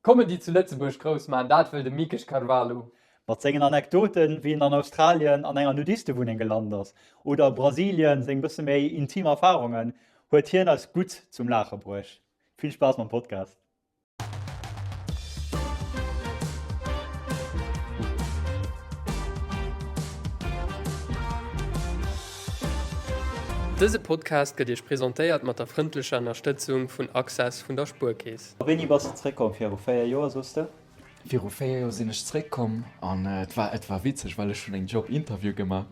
Comedy zu Lëtzebuerg grouss maachen, dat wëll de Mikesh Carvalho. Mat sengen Anekdoten, wéi en an Australien an enger Nudistewunneng gelant ass oder a Brasilien seng bësse méi intim Erfarungen, huet hien eis gutt zum Laache bruecht. Vill Spaass mam Podcast! Dëse Podcast gëtt Iech presentéiert mat der frëndlecher Ënnerstëtzung vun Access vun der Spuerkeess. Wéini bass de zréckkomm? Viru 4 Joer, soos de? Viru 4 Joer sinn ech zréckkomm an et war, et war witzeg, well ech hunn eng Job-Interview gemaach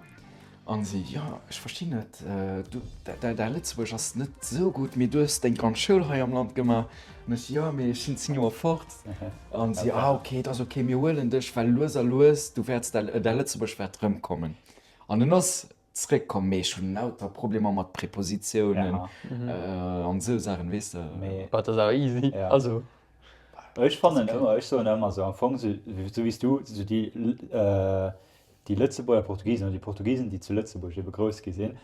an si, jo, ech verstinn net, du, däi, däi Lëtzebuergesch ass net esou gutt, mee du hues deng ganz Schoul hei am Land gemaach. An ech, jo, mee ech sinn 10 Joer fort. An si, ah ok, et ass ok, mir huelen dech, well lues a lues, du wäerts däi, däi Lëtzebuergesch wäert erëmkommen. An en ass Zréckkomm, mee ech hunn lauter Problemer mat Prepositiounen an esou Saachen, weess de. Mee dat ass awer easy, also. Ech fannen ëmmer, ech soen ëmmer esou am Fong, esou wéi s du, esou déi, déi Lëtzebuerger Portugisen oder déi Portugisen, déi zu Lëtzebuerg ebe grouss gi sinn,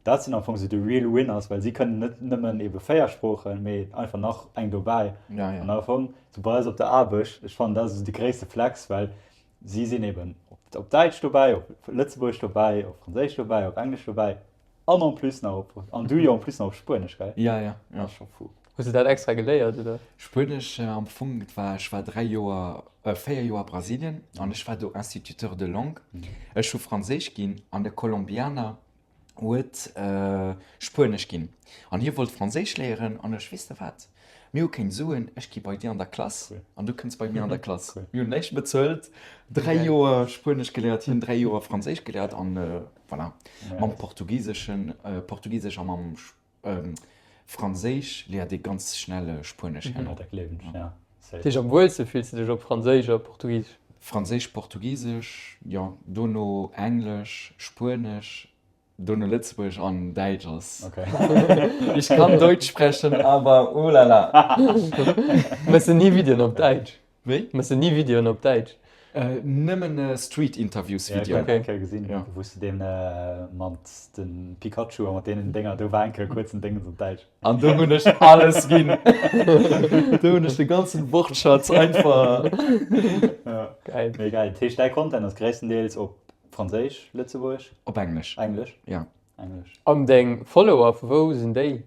dat sinn am Fong esou de real winners, well si kënnen net nëmmen ebe 4 Sproochen, mee einfach nach eng dobäi. An am Fong, esou bei eis op der Aarbecht, ech fannen, dat ass esou de gréisste Flex, well Si sinn eben op Däitsch dobäi, op Lëtzebuergesch dobäi, op Franséisch dobäi, op Englesch dobäi an en plus nach op, an du jo en plus nach op Spuenesch, gell? Ja, ja, ja. Dat ass scho fou. Hues de dat extra geléiert, oder? Spuenesch am Fong, et war, ech war 3 Joer, 4 Joer a Brasilien an ech war do Instituteur de langue. Ech hu Franséisch ginn an e Kolumbianer huet Spuenesch ginn an hie wollt Franséisch léieren an ech, weess de wat, mir hu keng Suen, ech gi bei dir an der Klass an du kënns bei mir an der Klass. Mir hunn näischt bezuelt, 3 Joer Spuenesch geléiert, hien 3 Joer Franséisch geléiert an voilà, mam Portugiseschen, Portugisesch a mam Franséisch léiert ee ganz schnell Spuenesch herno. Dat gleewen ech, ja. Dat heescht am wuelste fills de dech op Franséisch a Portugisesch? Franséisch, Portugisesch, jo, dono Englesch, Spuenesch, dono Lëtzebuergesch an Däitsch ass. Ich kann Deutsch sprechen, aber oh la la. Méchs de ni Videoen op Däitsch? Wéi? Méchs de ni Videoen op Däitsch? Nëmmen Street Interviews Videoen. Ja, ech hunn eng Kéier gesinn, wou s de deen mat dem Pikachu a mat deenen Dénger, do war eng Kéier kuerz en Déngens op Däitsch. An do hunn ech alles ginn. Do hunn ech de ganzen Wortschatz einfach. Geil. Mee geil. Dat heescht, däi Content ass gréisstendeels op Franséisch, Lëtzebuergesch? Op Englesch. Englesch? Ja. Englesch. An deng Follower, vu wou sinn déi?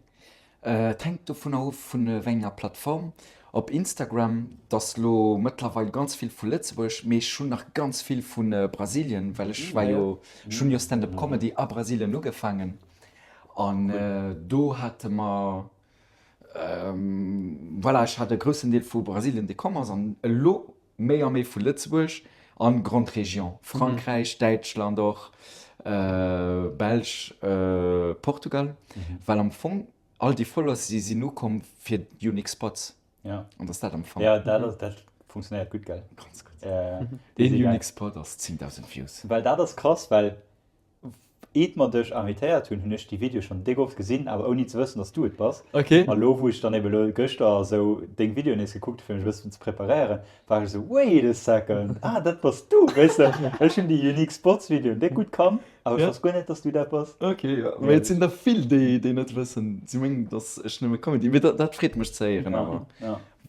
Et hänkt dovunner of vun wéi enger Plattform. Op Instagram, et ass lo mëttlerweil ganz vill vu Lëtzebuerg, mee ech hunn nach ganz vill vu Brasilien, well ech war jo, ech hunn jo Stand-up Comedy a Brasilien ugefaangen an do hate mer, voilà, ech hat e groussen Deel vu Brasilien dee komm ass an elo Méi a méi vu Lëtzebuerg an Grande Région, Frankräich, Däitschland och, Belsch, Portugal, well am Fong all déi Followers si sinn ukomm fir d'Unique Spots. Ja. An dass dat am Fong. Ja, dat ass, dat funktionéiert gutt, gell? Ganz gutt. Een Unique Spot ass 10.000 Views. Well dat ass krass, well Eet mer dech invitéiert hunn, hunn ech déi Video schonn déck oft gesinn, awer ouni ze wëssen, dass du et bass. Ok. A lo, wou ech dann eben elo gëschter esou deng Videoen nees gekuckt hu fir mech e bëssen ze preparéieren, war ech esou, wait a second, ah dat bass du, weess de. Ech hunn déi Unique Spots Videoen déck gutt kannt, awer ech wousst guer net, dass du dat bass. Ok, jo, mee et sinn der vill, déi déi net wëssen, si mengen, dass ech nëmme Comedy, mee dat dat freet mech ze héieren awer,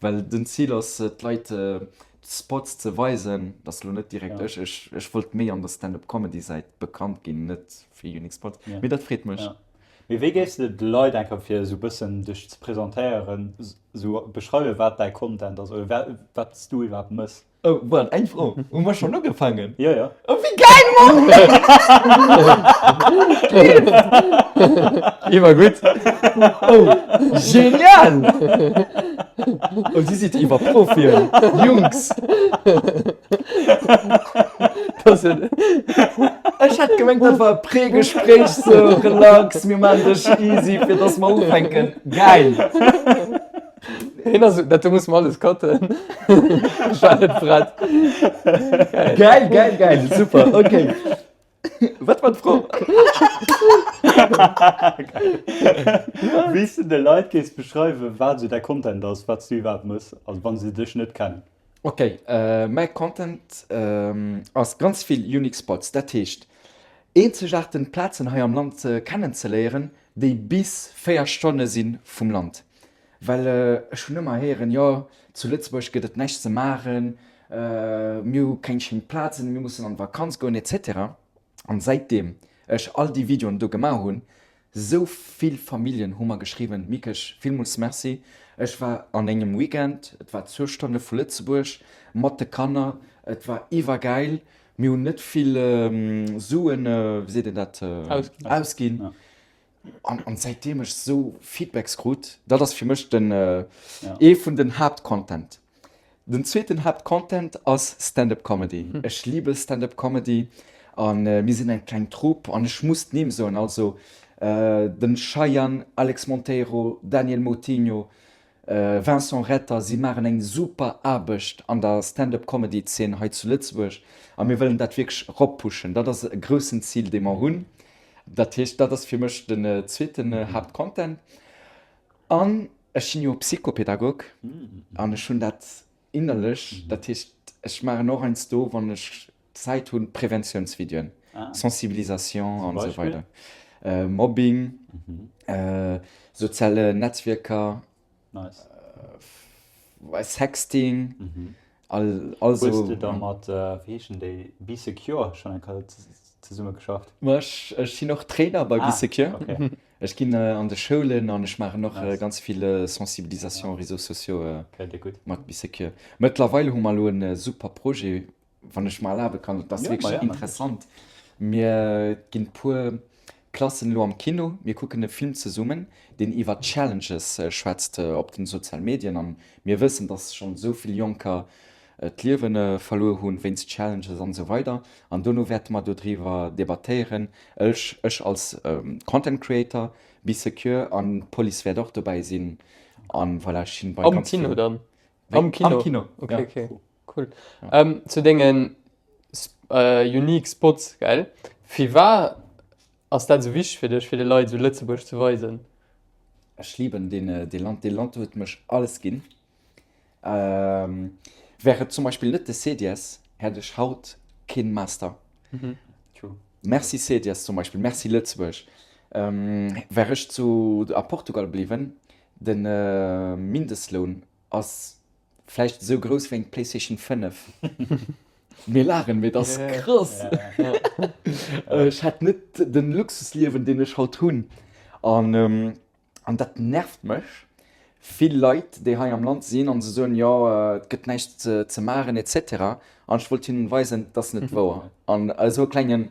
well den Zil ass, d'Leit Spots ze weisen, dass lo net direkt ech, ech, ech wollt méi an der Stand-up Comedy Säit bekannt ginn, net fir Unique Spots, mee dat freet mech. Mee wéi géifs de de Leit eng Kéier, fir esou bëssen dech ze presentéieren, esou beschreiwen, wat däi Content ass oder wat, wat s du iwwerhaapt mëss? Oh, waart, eng Fro, hu mer schonn ugefaangen? Jo, jo. Oh, wéi gäil, Mann! Iwwer gutt. Oh, genial! Oh, si sidd iwwer Profien, Jungs! Ech hat gemengt, dat war e Prégespréich, sou relax, mir maachen dech easy, fir dass mer ufänken. Gäil! Hien ass, dat do muss mer alles cutten. Ech war net prett. Gäil, gäil, gäil, super, okay. Wat war d'Fro? Wéi s de de Leit géifs beschreiwen, wat esou däi Content ass, wat s du iwwerhaapt mëss, also wa se dech net kennen. Ok, mäi Content ass ganz vill unique spots, dat heescht eenzegaarten Plazen hei am Land kennen ze léieren, déi bis 4 Stonne si vum Land. Well ech hunn ëmmer héieren, jo zu Lëtzebuerg gëtt et näischt ze maachen, mir hu keng schéin Plazen, mir mussen an d'Vakanz goen etc. An säitdeem ech all déi Videoen do gemaach hunn, sou vill Familljen hu mer geschriwwen, Mikesch villmools Merci, ech war an engem Weekend, et war zwou Stonne vu Lëtzebuerg, mat de Kanner, et war iwwergäil, mir hunn net vill Suen, wéi seet een dat, ausginn. An säitdeem ech sou Feedbacks krut, dat ass fir mech den ee vun den Haaptcontent. Den zweeten Haaptcontent ass Stand-up Comedy. Ech liebe Stand-up Comedy a mir sinn eng kleng Troupe an ech muss d'Nimm soen, also den Shayan, Alex Monteiro, Daniel Moutinho, Vincent Retter, si maachen eng super Aarbecht an der Stand-up Comedy Zeen hei zu Lëtzebuerg a mir wëllen dat wierklech eroppushen. Dat ass e groussen Zil dee mer hunn. Dat heescht, dat ass fir mech den zweeten Haaptcontent. An ech sinn jo Psychopedagog an ech hunn dat innerlech, dat heescht, ech maachen och heiansdo, wann ech Zäit hunn, Preventiounsvideoen, Sensibilisation an esou weider, Mobbing, soziale Netzwierker, Sexting, all all Hues sou. de da mat, wéi heeschen déi, Bee Secure schonn eng Kéier zesumme geschafft? Ma ech ech sinn och Trainer bei Bee Secure. Okay. Ech ginn an de Schoulen an ech maachen och Nice. ganz vill Sensibilisation réseaux sociaux Okay, déi gutt. mat Bee Secure. Mëttlerweil hu mer elo en super Projet, wann ech mer erlabe kann, et ass Jo, ma wierklech ja, natierlech. interessant. Mir ginn puer Klassen elo am Kino, mir kucken e Film zesummen, deen iwwer Challenges schwätzt op den sozialen Medien. An mir wëssen, dass schonn esou vill Jonker d'Liewe verluer hunn wéinst Challenges an esou weider. An dono wäerte mer dodriwwer debattéieren, ech ech als Content Creator, Be Secure an d'Police wäert och dobäi sinn. An voilà, ech sinn bei Am ganz Kino villen. dann? Wéi? Am Kino? Am Kino, Okay, ja. okay, cool. Zu dengen unique Spots, gell? Firwat ass dat esou wichteg fir dech, fir de Leit esou Lëtzebuerg ze weisen? Ech liben deen dee Land. Dee Land huet mech alles ginn. Wär et zum Beispill net de CDS, hätt ech haut keen Master. True. Merci CDS zum Beispill, merci Lëtzebuerg. Wär ech zu a Portugal bliwwen, de Mindestloun ass vläicht esou grouss wéi eng Playstation 5. Mir laachen, mee et ass krass. Ech hätt net den Luxusliewen, deen ech haut hunn. An, an dat nervt mech. Vill Leit, déi hei am Land sinn an se soen, jo, et gëtt näischt ze maachen et cetera. An ech wollt hinnen weisen, et ass net wouer. An esou e klengen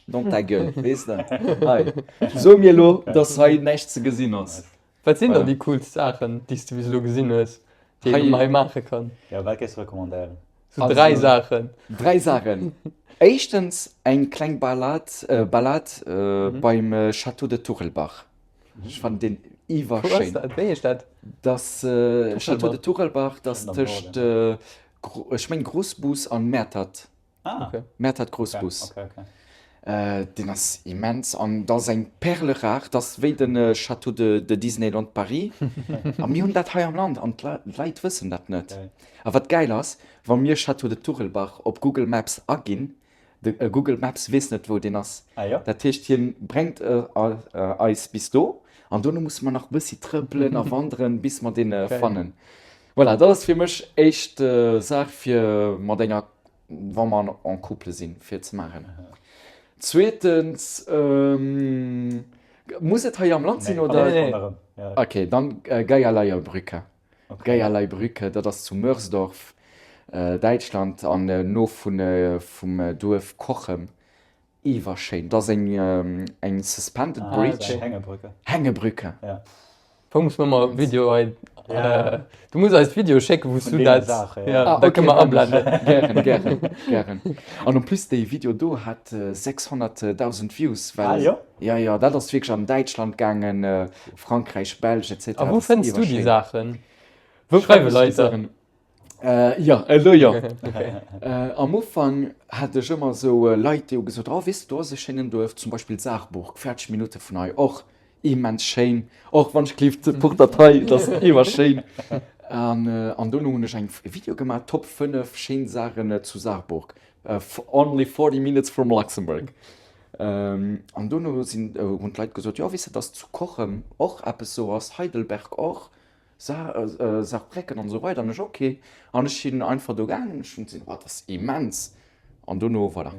dans ta gueule, weess de, hei, so mir elo, dass hei näischt ze gesinn ass. Wat sinn dann déi coolst Saachen, déi s de bis elo gesinn hues, déi een hei maache kann? Jo, wat géifs de recommandéieren? Sou 3 Saachen. 3 Saachen. Éischtens eng kleng Balade, Balade beim Château de Turelbach. Ech fannen deen Wou ass iwwerschéin. dat? Wéi heescht dat? Dass Château de Turelbach, dat ass tëscht, ech meng Grosbus an Mäertert. Ah. Okay. Mäertert Groussbus. Okay, okay, okay. Äh, deen ass immens an dat ass eng Perle rare, dat ass wéi de Château de, de Disneyland Paris. A mir hunn dat hei am Land an d'Leit wëssen dat net. Geil. A wat gäil ass, wa mir Château de Turelbach op Google Maps aginn, de Google Maps weess net wou deen ass. Ah jo? Dat heescht hien bréngt eis bis do an dono musse mer nach e bëssi trëppelen a wanderen bis mer deen fannen. Voilà, dat ass fir mech éischt Saach fir mat enger, wa mer en couple sinn, fir ze maachen. Zweetens, muss et hei am Land sinn oder? Nee, nee. Ok, dann Geierleierbrücke. Geierleibrücke, dat ass zu Mörsdorf, Däitschland, an no vum Duerf Cochem. Iwwerschéin. Dat ass eng eng suspended bridge. Ah, Hängebrücke. Hängebrücke. Ja. Wou muss mer mal Video hei ja. Du muss eis Video schécken, wou du dat Sache, ja. Ah, okay, mer ablenden. Gären, gären, gären. An en plus déi Video do hat 600.000 Views, well ah, jo? Ja, ja, dat ass wierklech an Däitschland gaangen, Frankräich, Belsch etc. A wou fënns du déi Saachen? Wou schreiwe Leit der? Jo, elo jo. Am Ufank hat ech ëmmer esou Leit, déi hu gesot, oh weess de, do ass e schéinen Duerf, zum Beispill Saarburg, 40 Minutte vun hei, och immens schéin, och wann ech gelift, kuckt dat hei, dat ass iwwerschéin. An, an dono hunn ech eng Video gemaach, Top 5 schéin Saachen zu Saarburg, only 40 minutes from Luxembourg. An dono sinn, hunn d'Leit gesot, jo weess de, dass zu Cochem och eppes esou ass, Heidelberg och. Saarbrécken an esou weider. An ech, ok. An ech sinn einfach do gaangen, ech hunn gesinn, oh, dat ass immens. An dono, voilà.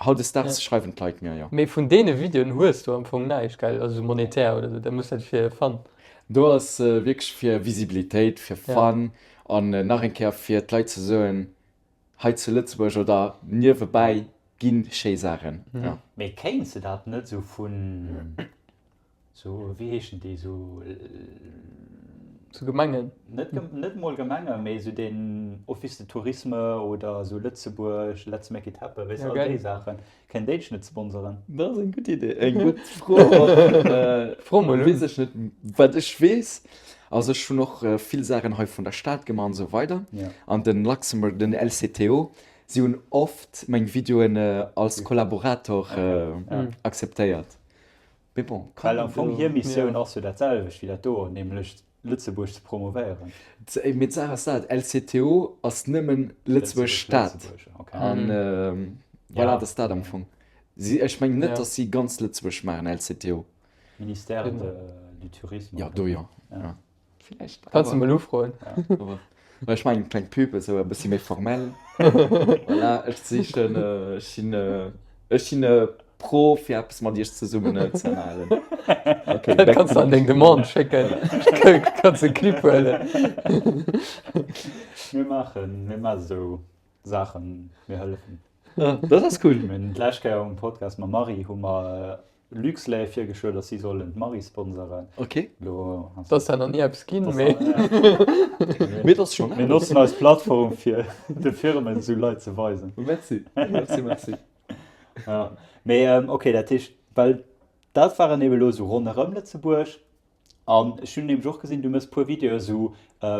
Hautdesdaags schreiwen d'Leit mir, jo. Mee vun deene Videoen hues du am Fong näischt, gell? Also monetär oder sou, dat muss dat fir Fun. Do ass wierklech fir Visibilitéit, fir Fun an nach eng Kéier fir d'Leit ze soen, hei zu Lëtzebuerg oder niewebäi gi schéi Saachen. Mee kéints de dat net sou vun Sou, wéi heeschen déi, sou. Sou Gemengen? Net, net mol Gemengen, mee sou den Office de Tourisme oder sou Lëtzebuerg, Let's make it happen, weess de, all déi Saachen. Kéint déi dech net sponsoren? Dat ass eng gutt Idee, eng gutt Fro och. Fro mol un. Weess ech net. Wat ech weess, also ech hunn och vill Saachen hei vun der Stad gemaach an esou weider. An den Luxembourg, den LCTO, si hunn oft meng Videoen als Kollaborator akzeptéiert. Mee bon, kann Well am Fong hir Missioun ass jo dat selwecht wéi dat do, nämlech Lëtzebuerg ze promovéieren. Mee d'Saach ass dat, LCTO ass nëmmen Lëtzebuerg Stad. An voilà, dat ass dat am Fong. Si, ech mengen net, datt si ganz Lëtzebuerg maachen, LCTO. Ministère du Tourisme. Jo, do jo. Villäicht. Kanns de mol ufroen. Well ech maachen eng kleng Pub, esou e bëssi méi formell. Voilà, ech sichen, ech sinn, ech sinn pro fir eppes mat iech zesummen ze ënnerhalen. Okay, Dat kanns de an deng Demande schécken. Kanns e Clip huelen. Mir maachen, mir maachen esou Saachen, mir hëllefen. Dat ass cool. Mir hunn d'lescht Kéier um Podcast mam Marie hu mer Luxlait virgeschloen, dass si sollen d'Marie sponseren. Ok. Lo ass Dass da nach ni eppes ginn, mee. Mee et ass schonn Mir notzen eis Plattform fir de Firmen esou Leit ze weisen. Merci, merci, merci. Ja. Mee ok, dat heescht, well dat waren ebe lo esou ronderëm Lëtzebuerg. An ech hunn nämlech och gesinn, du méchs puer Videoe sou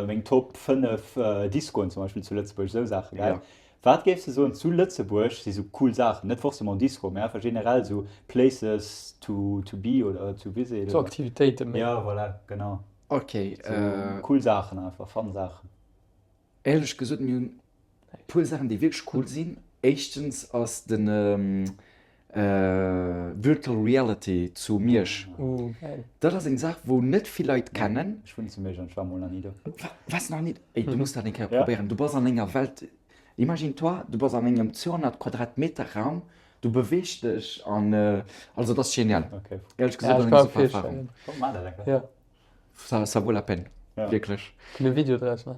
meng Top 5 Discoen zum Beispill zu Lëtzebuerg, esou Saache, gell? Ja. Wat géifs de soen, zu Lëtzebuerg si sou cool Saachen, net forcément Disco, mä einfach generell sou Places to to be oder to visit? Sou Aktivitéiten méi. Ja, voilà, genau. Ok. Sou cool Saachen einfach, fun Saachen. Éierlech gesot, mir hunn e puer Saachen, déi wierklech cool sinn. Éischtens ass de Virtual Reality zu Miersch. Dat ass eng Saach, wou net vill Leit kennen. Ech wunnen zu Miersch an ech war mol nach ni do. Waars nach ni? Ey, du muss dat eng Kéier probéieren. Du bass an enger Welt, imagine toi, du bass an engem 200 Quadratmeter Raum, du beweegst dech an, also dat ass genial. Éierlech gesot, ass eng super Erfarung. Ça, ça vaut la peine, ja. Wierklech. Kënne Video draus man.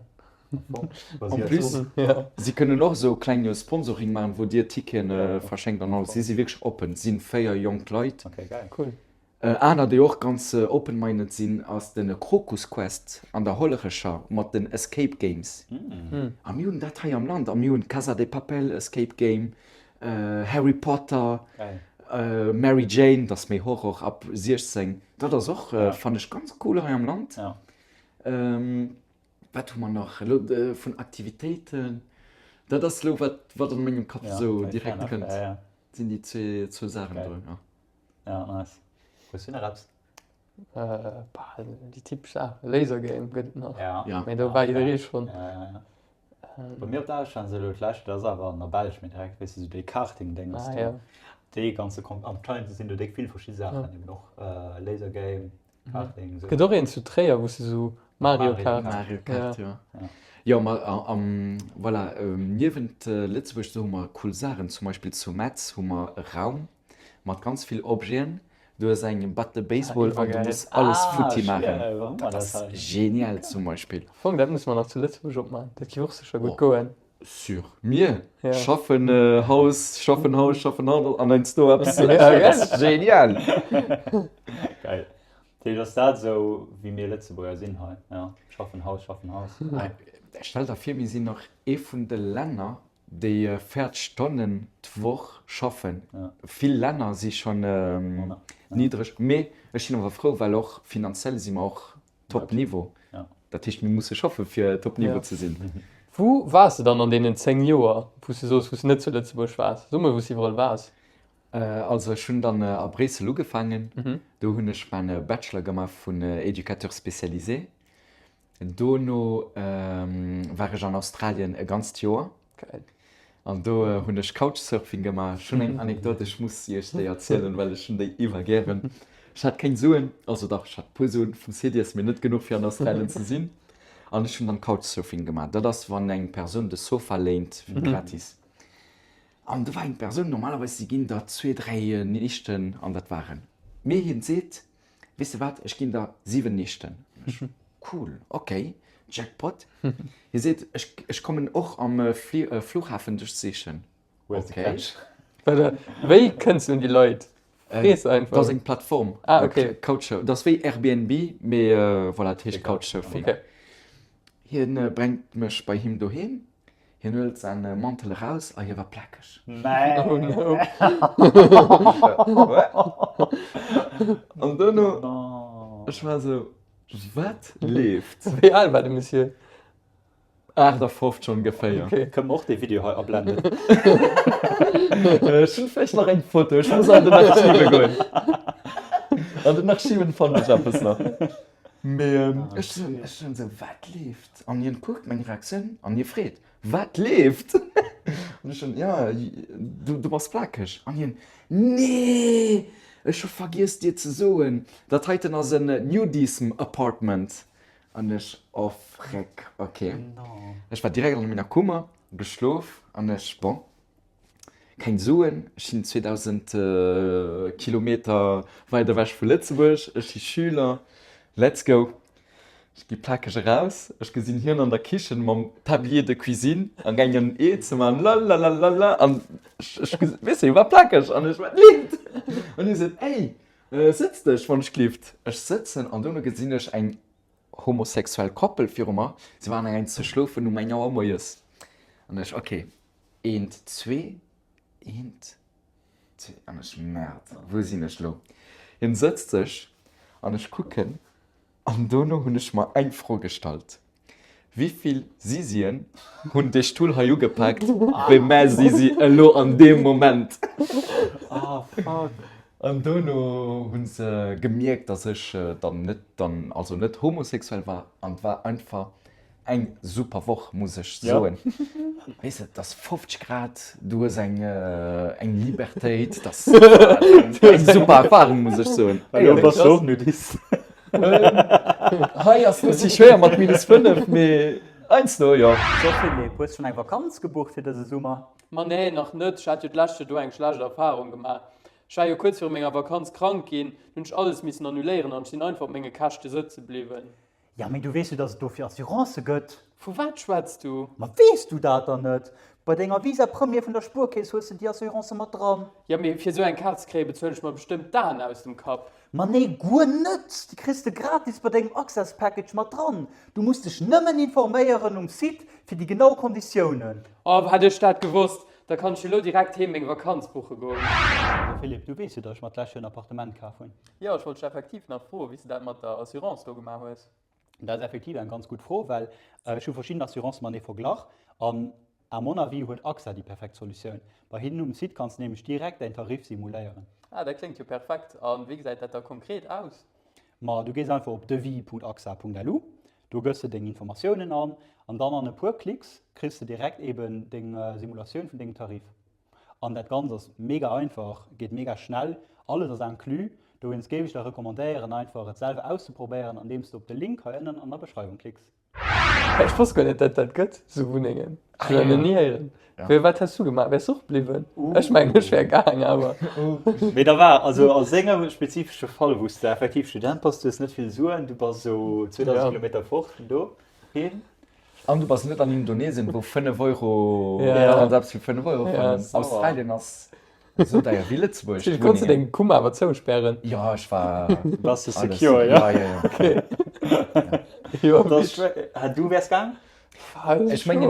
En plus, ja. si kënnen och esou kleng Sponsoring maachen, wou Dir Ticketen äh, verschenkt an alles. Si si wierklech oppen. Si sinn 4 jonk Leit. Okay, geil. Cool. Äh, aner, déi och ganz äh, open-minded sinn, ass den Krokus Quest an der Hollerecher mat den Escape Games. Mm. A mir hunn dat hei am Land. A mir hunn Casa de Papel Escape Game, Harry Potter, Mary Jane, dat ass méi Horror ab 16, dat ass och, fannen ech, ganz cool hei am Land. Wat hu mer nach elo vun Aktivitéiten? Dat ass elo wat wat an mengem Kapp esou direkt kënnt, sinn déi zwou Saachen do. Ja, nice. Hues du nach eppes? Bah, déi typesch Saachen. Laser Game gëtt et nach. Ja. Mee do war jidderee schonn. Ja, ja, ja. Bei mir op der Aarbecht waren se elo d'lescht, dat ass awer an der Belsch, mee direkt, weess de, sou déi Karting-Déngers Ah, do. ja. Dee ganze Kom-, anscheinend sinn do déck vill verschidde Saachen, eben och Laser Game, Karting, sou. Gëtt och een zu Tréier, wou s de sou Mario Kart. Mario Kart, jo. Jo, ma am, voilà, niewent Lëtzebuerg, do hu mer cool Saachen. Zum Beispill zu Metz hu mer e Raum, Mat ganz vill Objeten. Du hues eng Batte Baseball an du muss alles futti maachen. Dat ass genial zum Beispill. Am Fong, dat musse mer nach zu Lëtzebuerg opmaachen. Dat géif och sécher gutt goen. Sûr. Mir schaffen Haus, schaffen Haus, schaffen Haus an heiansdo eppes zu Lëtzebuerg. Dat ass genial. Geil. Dat heescht, ass dat esou, wéi mir Lëtzebuerger sinn hei? Jo, schaffen Haus, schaffen Haus. Stell der vir, mir sinn nach ee vun de Länner, déi 40 Stonnen d'Woch schaffen. Vill Länner si schonn niddreg, mee ech sinn awer frou, well och finanziell si mer och top Niveau. Dat heescht, mir musse schaffe fir top Niveau ze sinn. Wou waars de dann an deenen 10 Joer, wou s de soos, wou s de net zu Lëtzebuerg waars? So mol, wou s de iwwerall waars. Also ech hunn dann a Bréissel ugefaangen. Do hunn ech mäin Bachelor gemaach vun Éducateur spécialisé. Dono war ech an Australien e ganzt Joer. Geil. An do hunn ech Couchsurfing gemaach. Ech hunn eng Anekdot, ech muss iech déi erzielen, well ech hunn déi iwwer gären. Ech hat keng Suen, also dach, ech hat e puer Suen vum CDS, mee net genuch fir an Australien ze sinn. An ech hunn dann Couchsurfing gemaach. Dat ass wann eng Persoun de Sofa léint fir gratis. An do war eng Persoun, normalerweis si ginn der zwee, dräi Nichten an dat waren. Mee hien seet, Weess de wat, ech ginn der 7 Nichten. An ech, Cool, ok, Jackpot. Hie seet, Ech, ech kommen och am Flughafen dech sichen. Where's the Ok. catch? Warte, wéi kënns du un déi Leit? Frees einfach. Dat ass eng Plattform. Ah, ok. Couchsurfing. Dat ass wéi Airbnb, mee voilà, et heescht Couchsurfing. Ok. Hien brengt mech bei him doheem. Hien huelt säin Mantel eraus a hie war plakeg. Mäi. Oh no. An duerno, ech war esou, wat leeft? Wéi al war de Monsieur? 58 ongeféier. Okay. Kënne mer och dee Video hei ablenden? Ech hunn vläicht nach eng Foto, ech muss an den Archive goen. An den Archiven fannen ech eppes nach. Mee ech soen, ech soen esou, wat leeft? An hien kuckt meng Reaktioun an hie freet, wat leeft? An ech soen, jo, du, du bass plakeg. An hien, nee, ech hu vergiess dir ze soen, dat heiten ass en Nudism Apartment. An ech, oh freck, ok. Ech war direkt an menger Kummer, geschlof an ech, bon, keng Suen, ech sinn 2000 Kilometer weit ewech vu Lëtzebuerg, ech si Schüler, let's go. Ech gi plakeg eraus, ech gesinn hien an der Kichen mam Tablier de cuisine am gaangen en Ee ze man, lalalala, an ech, weess de, hie war plakeg an ech war, Lidd! An hie seet, ey, Sëtz dech, wann ech glift. Ech sëtzen an dono gesinn ech eng homosexuell Koppel viru mer. Si waren eng ze schlofen um eng Auer moies. An ech, ok, eent, zwee, eent, zwee. An ech, Merde, wou sinn ech lo? Hien sëtzt sech an ech kucken an dono hunn ech mer eng Fro gestallt. Wivill Sisien hunn dee Stull hei ugepaakt wéi mä Sisi elo an deem Moment? Oh fuck. An dono hu se gemierkt, dass ech dann net dann also net homosexuell war an et war einfach eng super Woch, muss ech soen. Weess de, et ass 50 Grad, du hues eng eng Libertéit, dat ass eng super Erfahrung, muss ech soen. Elo bass du och Nudist. Hei ass bëssi schwéier mat minus 5, mee heiansdo jo. So Philippe, hues schonn eng Vakanz gebucht fir dëse Summer? Ma nee, nach net. Ech hat jo d'lescht Joer do eng schlecht Erfarung gemaach. Ech war jo kuerz viru menger Vakanz krank ginn, hunn ech alles missen annuléieren an ech sinn einfach op menge Käschte sëtze bliwwen. Ja, mee du weess jo, dass et dofir Assurancë gëtt. Vu wat schwätz du? Ma weess du dat dann net? Bei denger Visa Premier vun der Spuerkeess hues de déi Assurancë mat dran. Ja, mee fir esou eng Kaart ze kréien, bezuelen ech mer bestëmmt d'Aen aus dem Kapp. Ma nee, guer net! Déi kriss de gratis bei dengem Access Package mat dran. Du muss dech nëmmen informéieren um Site fir déi genau Konditiounen. Oh, hätt ech dat gewosst, da kann ech jo elo direkt heem meng Vakanz buche goen. Also Philippe, du weess jo, dass ech mer d'lescht Joer en Appartement kaf hunn. Jo, ech wollt dech effektiv nach froen, wéi s de dat mat der Assurance do gemaach hues. Dat ass effektiv eng ganz gutt Fro, well ech hu verschidden Assurancë matenee verglach an à mon avis huet AXA déi perfekt Solutioun. Bei hinnen um Site kanns de nämlech direkt däin Tarif simuléieren. Ah, dat kléngt jo perfekt. A wéi gesäit dat da konkret aus? Ma du gees einfach op devis.axa.lu, do gëss de deng Informatiounen an an dann an e puer Klicks kriss de direkt eben deng Simulatioun vun dengem Tarif. An dat Ganzt ass mega einfach, geet mega schnell, alles ass inclus. Dowéinst géif ech der recommandéieren einfach et selwer auszeprobéieren andeems de op de Link hei ënnen an der Beschreiwung klicks. Ech wosst guer net dat dat gëtt sou Wunnengen. Ech hunn dat nach ni héieren. Wéi wat häss du gemaach? Wäers du och bliwwen? Ech mengen ech wär gaang awer. Mee da war also a sengem spezifesche Fall wou s de effektiv Student bass, du hues net vill Suen, du bass esou 2000 Kilometer fort vun doheem. An du bass net an Indonesien, wou 5 Euro, du kanns eppes fir 5 Euro fannen. Australien ass esou deier wéi Lëtzebuerg. Du konns deng Kummer awer zousperren. Jo, ech war. Bass du secure, jo? Ja, ja, ja. Okay. Jo, Du wäers gaang? Ech mengen,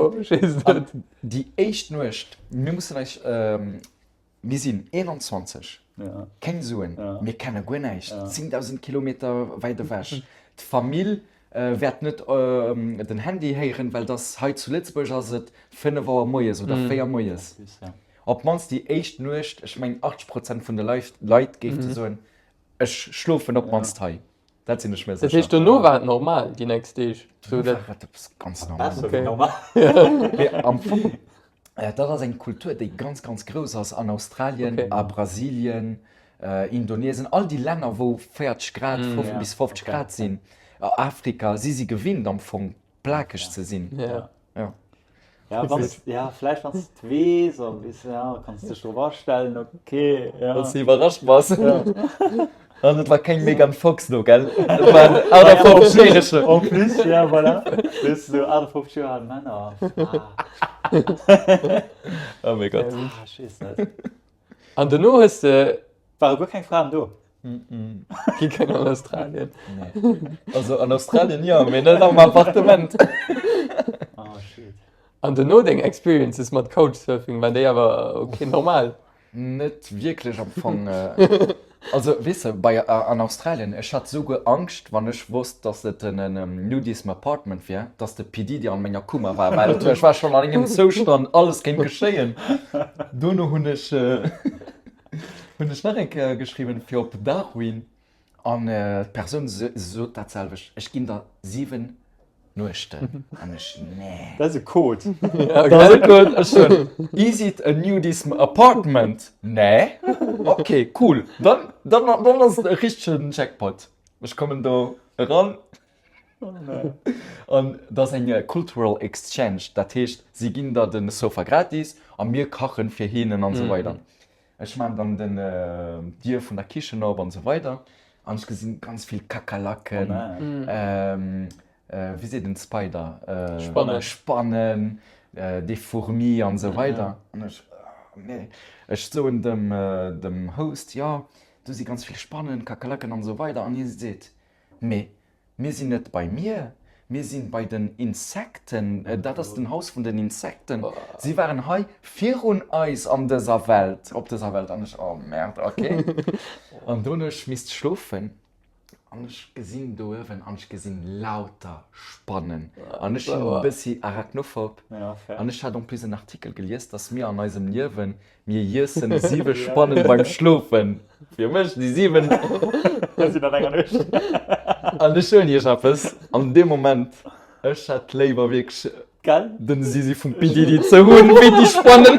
déi éischt Nuecht, mir mussen eis. Mir sinn 21, keng Suen, mir kenne guer näischt, 10.000 Kilometer wäit ewech. D'Famill wäert net den Handy héieren, well dass hei zu Lëtzebuerg ass et 5 Auer moies oder 4 moies. Op d'mannst déi éischt Nuecht, ech mengen 80 Prozent vun de Leit géife soen, ech schlofen op d'mannst hei. Dat sinn ech mir Dat sécher. heescht, dono war et normal déi nächst Deeg? Dono war et eppes ganz normal. Besser wéi normal. Mee am Fong, dat ass eng Kultur, déi ganz, ganz grouss ass an Australien, a Brasilien. Indonesien, all déi Länner wou 40 Grad, bis 50 Grad sinn, Afrika, si si gewinnt am Fong plakeg ze sinn. Ja. Ja. Ja, wann's, ja, vläicht wann s de weess an weess, ja, kanns dech drop astellen, okay, ja. Wann s de iwwerrascht bass. Ja. An et war keng Megan Fox do, gell? Et war en 58-järege. En plus, ja, voilà. Weess du, 58 Joer al Männer. Ah. Oh mäi Gott. Ah, ech weess net. An dono hues de. Ware guer keng Fraen do? Gi keng an Australien. Nee. Also an Australien jo, mee net am Appartement. Oh shit. An dono deng Experiences mat Couchsurfing, waren déi awer ok normal? Net wierklech am Fong. Also weess de, bei an Australien, ech hat souguer Angscht, wann ech wosst, dass et en Nudism Apartment wier, dass de P. Diddy an menger Kummer war, well ech war schonn an engem Zoustand, alles kéint geschéien. Dono hunn ech hunn ech nach eng Kéier geschriwwen fir op Darwin an d'Persoun sot dat selwecht, ech ginn der 7 Nuechten. An ech, nee. Dat ass e Code. Dat ass e Code. Ech hunn, is it a nudism apartment? Nee. Ok, cool. Dann, dann, dann ass et e richtegen Jackpot. Ech kommen do eran. An dat ass eng cultural exchange, dat heescht, si ginn der de Sofa gratis a mir kachen fir hinnen an esou weider. Ech maan dann den d'Dier vun der Kichen op an esou weider an ech gesinn ganz vill Kakerlaken, wéi seet en Spider, Spannen, Spannen, des Fourmis an esou weider an ech, nee, ech soen dem dem Host, jo do si ganz vill Spannen, Kakerlaken an esou weider an hie seet, mee Mir sinn net bei mir, mir sinn bei den Insekten. Dat ass den Haus vun den Insekten. Si waren hei virun eis an dëser Welt, op dëser Welt. An ech, oh Merde, ok. An dunn ech misst schlofen an ech gesinn do uewen an ech gesinn lauter Spannen. An ech sinn e bëssi arachnophob. An ech hat en plus en Artikel gelies, dass mir an eisem Liewen Mir iessen 7 Spannen beim Schlofen. Fir mech déi 7. Sinn an enger Nuecht. An ech soen iech eppes, an deem Moment, ech hätt léiwer wierklech Gell? den Sisi vum P. Diddy ze hunn, wéi déi Spannen.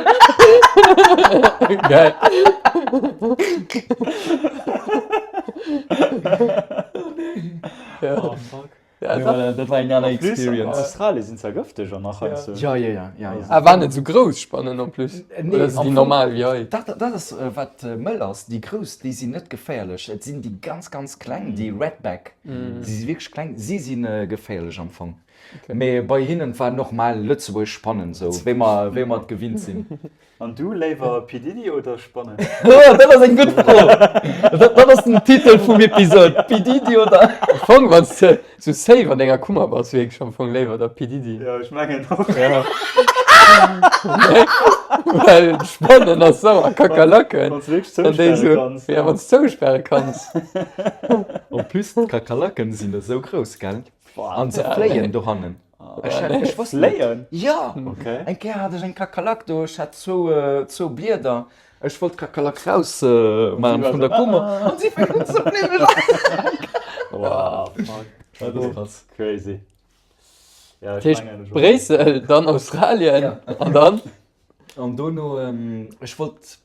Geil. Oh fuck. Ja, Nee, voilà, dat war eng aner En plus, an Experience. Australien sinn zwar gëfteg an nach heiansdo. Ja, ja, ja, ja, ja. Ah, waren net sou grouss Spannen en plus? Nee, Oder sinn am déi Fong- normal wéi hei? Dat, dat ass äh, wat äh, mëll ass. Déi grouss, déi sinn net geféierlech. Et sinn déi ganz, ganz kleng, déi Redback. Si si wierklech kleng. Si sinn äh, geféierlech am Fong. Okay. Mee bei hinnen war normal lëtzebuergesch Spannen, sou wéi mer, wéi mer et gewinnt sinn. An du, léiwer P. Diddy oder Spannen? Oh, dat ass eng gutt Fro! Dat, dat ass den Titel vum Episod, P. Diddy oder. Am Fong, wann s de sou safe an denger Kummer bass, wierklech am Fong léiwer der P. Diddy. Jo, ech mengen och. Ja. Nee, well Spannen ass sauer, Kakerlaken. Wann s de wierklech An déi zouspäre sou, kanns. ja, wann s zouspäre kanns. En plus, d'Kakerlaken sinn esou grouss, gell? An se fléien dohannen. Ech hat, ech wosst net. Fléien? Ja! Okay. Eng Kéier hat ech eng Kakerlak do, ech hat zwou, zwou Blieder. Ech wollt d'Kakerlak raus maachen vun der Kummer an si fänkt un ze fléien. Wow, fuck. Dat ass krass. Crazy. Ja, Dat ech heescht, mengen, ech och. Bréissel, dann Australien Ja. an dann? An dono, ech wollt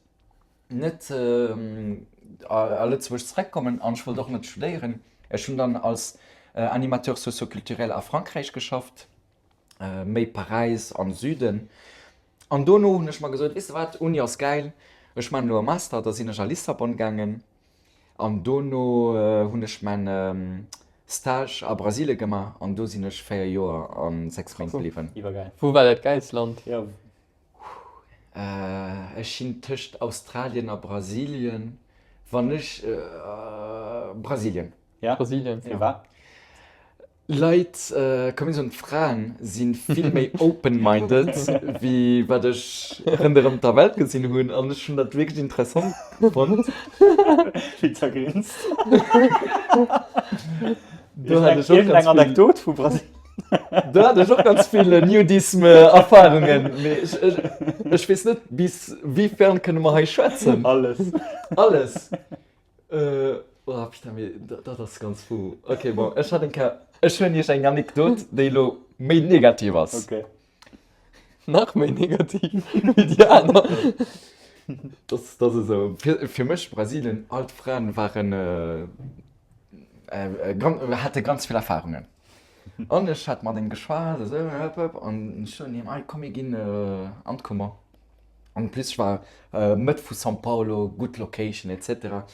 net a Lëtzebuerg zereckkommen an ech wollt och net studéieren. Ech hunn dann als Animateur socio-culturel a Frankräich geschafft, méi Paräis an Süden. An dono hunn ech mer gesot, weess de wat, Uni ass gäil, ech maachen elo e Master. Da sinn ech a Lissabon gaangen an dono hunn ech mäin Stage a Brasilie gemaach an do sinn ech 4 Joer a 6 Méint bliwwen. Iwwergäil. Wou war dat gäilst Land? Ech sinn tëscht Australien a Brasilien, wann ech, Brasilien. Ja? Brasilien. Firwat? Leit, komm mir soen d'Fraen si vill méi open-minded wéi wat ech ronderëm der Welt gesinn hunn an ech hunn dat wierklech interessant fonnt. Wéi zergrinst. Do hat ech och Iergendeng ganz vill. Anekdot vu Brasilien? Do hat ech och ganz vill Nudisme-Erfahrungen, mee ech, ech, ech weess net, bis wéi fern kënne mer hei schwätzen. Alles. Alles. Äh, oh, putain, mee dat, dat ass ganz fou. Okay, bon, ech hat eng Kéier, ech hunn iech eng Anekdot, déi elo méi negativ ass. Okay. Nach méi negativ wéi déi aner. Dat ass esou. Fir mech Brasilien, all d'Fraen waren, hate ganz vill Erfarungen. An ech hat mat engem geschwat, esou, hëpp, hëpp, an ech soen him, Ei, komm mir ginn an d'Kummer. En plus ech war Mëtt vu São Paulo, gutt Location et cetera.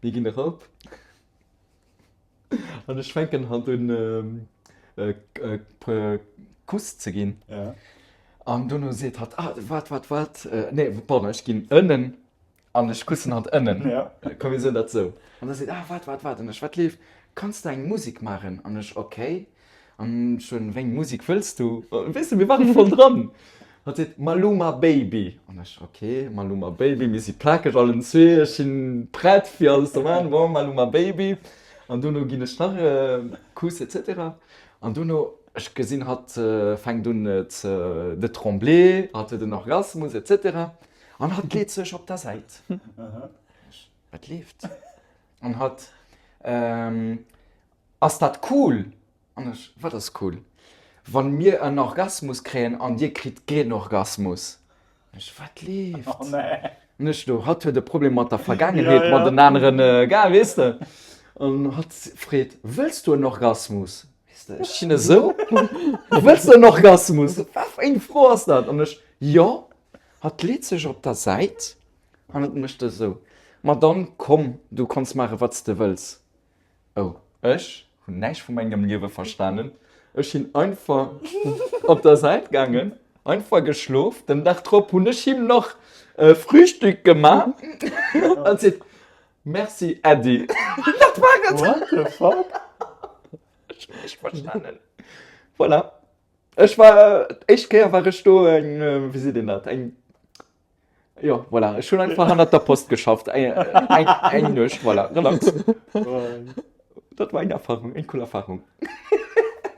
Mir ginn erop an ech fänken halt un Kuss ze ginn. An dono seet hatt, Ah, waart, waart, waart, nee, pardon, ech ginn ënnen An ech kussen hatt ënnen. Ja. Komm mir soen dat sou. An da seet, ah waart, waart, waart. An ech, wat leeft? Kanns de eng Musek maachen? An ech, ok. An ech soen, wéi eng Musek wëlls du? Weess de, mir ware voll dran. Hatt seet, Maluma Baby. An ech, ok, Maluma Baby, mir si plakeg allen zwee, ech sinn prett fir alles ze maachen, bon, Maluma Baby. An dono ginn ech nach e Kuss et cetera. An dono, ech gesinn, hatt fänkt un ze de trembler, hatt huet en Orgasmus et cetera. An hatt leet sech op der Säit. Wat leeft? An hatt, ähm, Ass dat cool? An ech, Wat ass cool? Wann mir en Orgasmus kréien an dir kritt keen Orgasmus. Ech, Wat leeft? Oh nee. An ech do, hatt huet e Problem mat der Vergaangenheet, mat den aneren, gell, weess de? An hatt freet, Wëlls du en Orgasmus? Weess de, ech sinn esou, Wëlls du en Orgasmus? Wat fir eng Fro ass dat? An ech, Jo. Hatt leet sech op der Säit an et mécht esou, Ma dann komm, du kanns maache wat s de wëlls. Oh, ech hunn näischt vu mengem Liewe verstanen. Ech sinn einfach op der Säit gaangen, einfach geschlof. Den Dag drop hunn ech him nach Frühstück gemaach an seet, Merci Äddi. Dat war et. What the fuck? Ech hunn näischt verstanen. Voilà. Ech war, d'éischt Kéier war ech do eng, wéi seet een dat, eng, jo, voilà, ech hunn einfach hannert der Post geschafft, eng, eng, eng Nuecht, voilà, relax. Dat war eng Erfahrung, eng cool Erfahrung.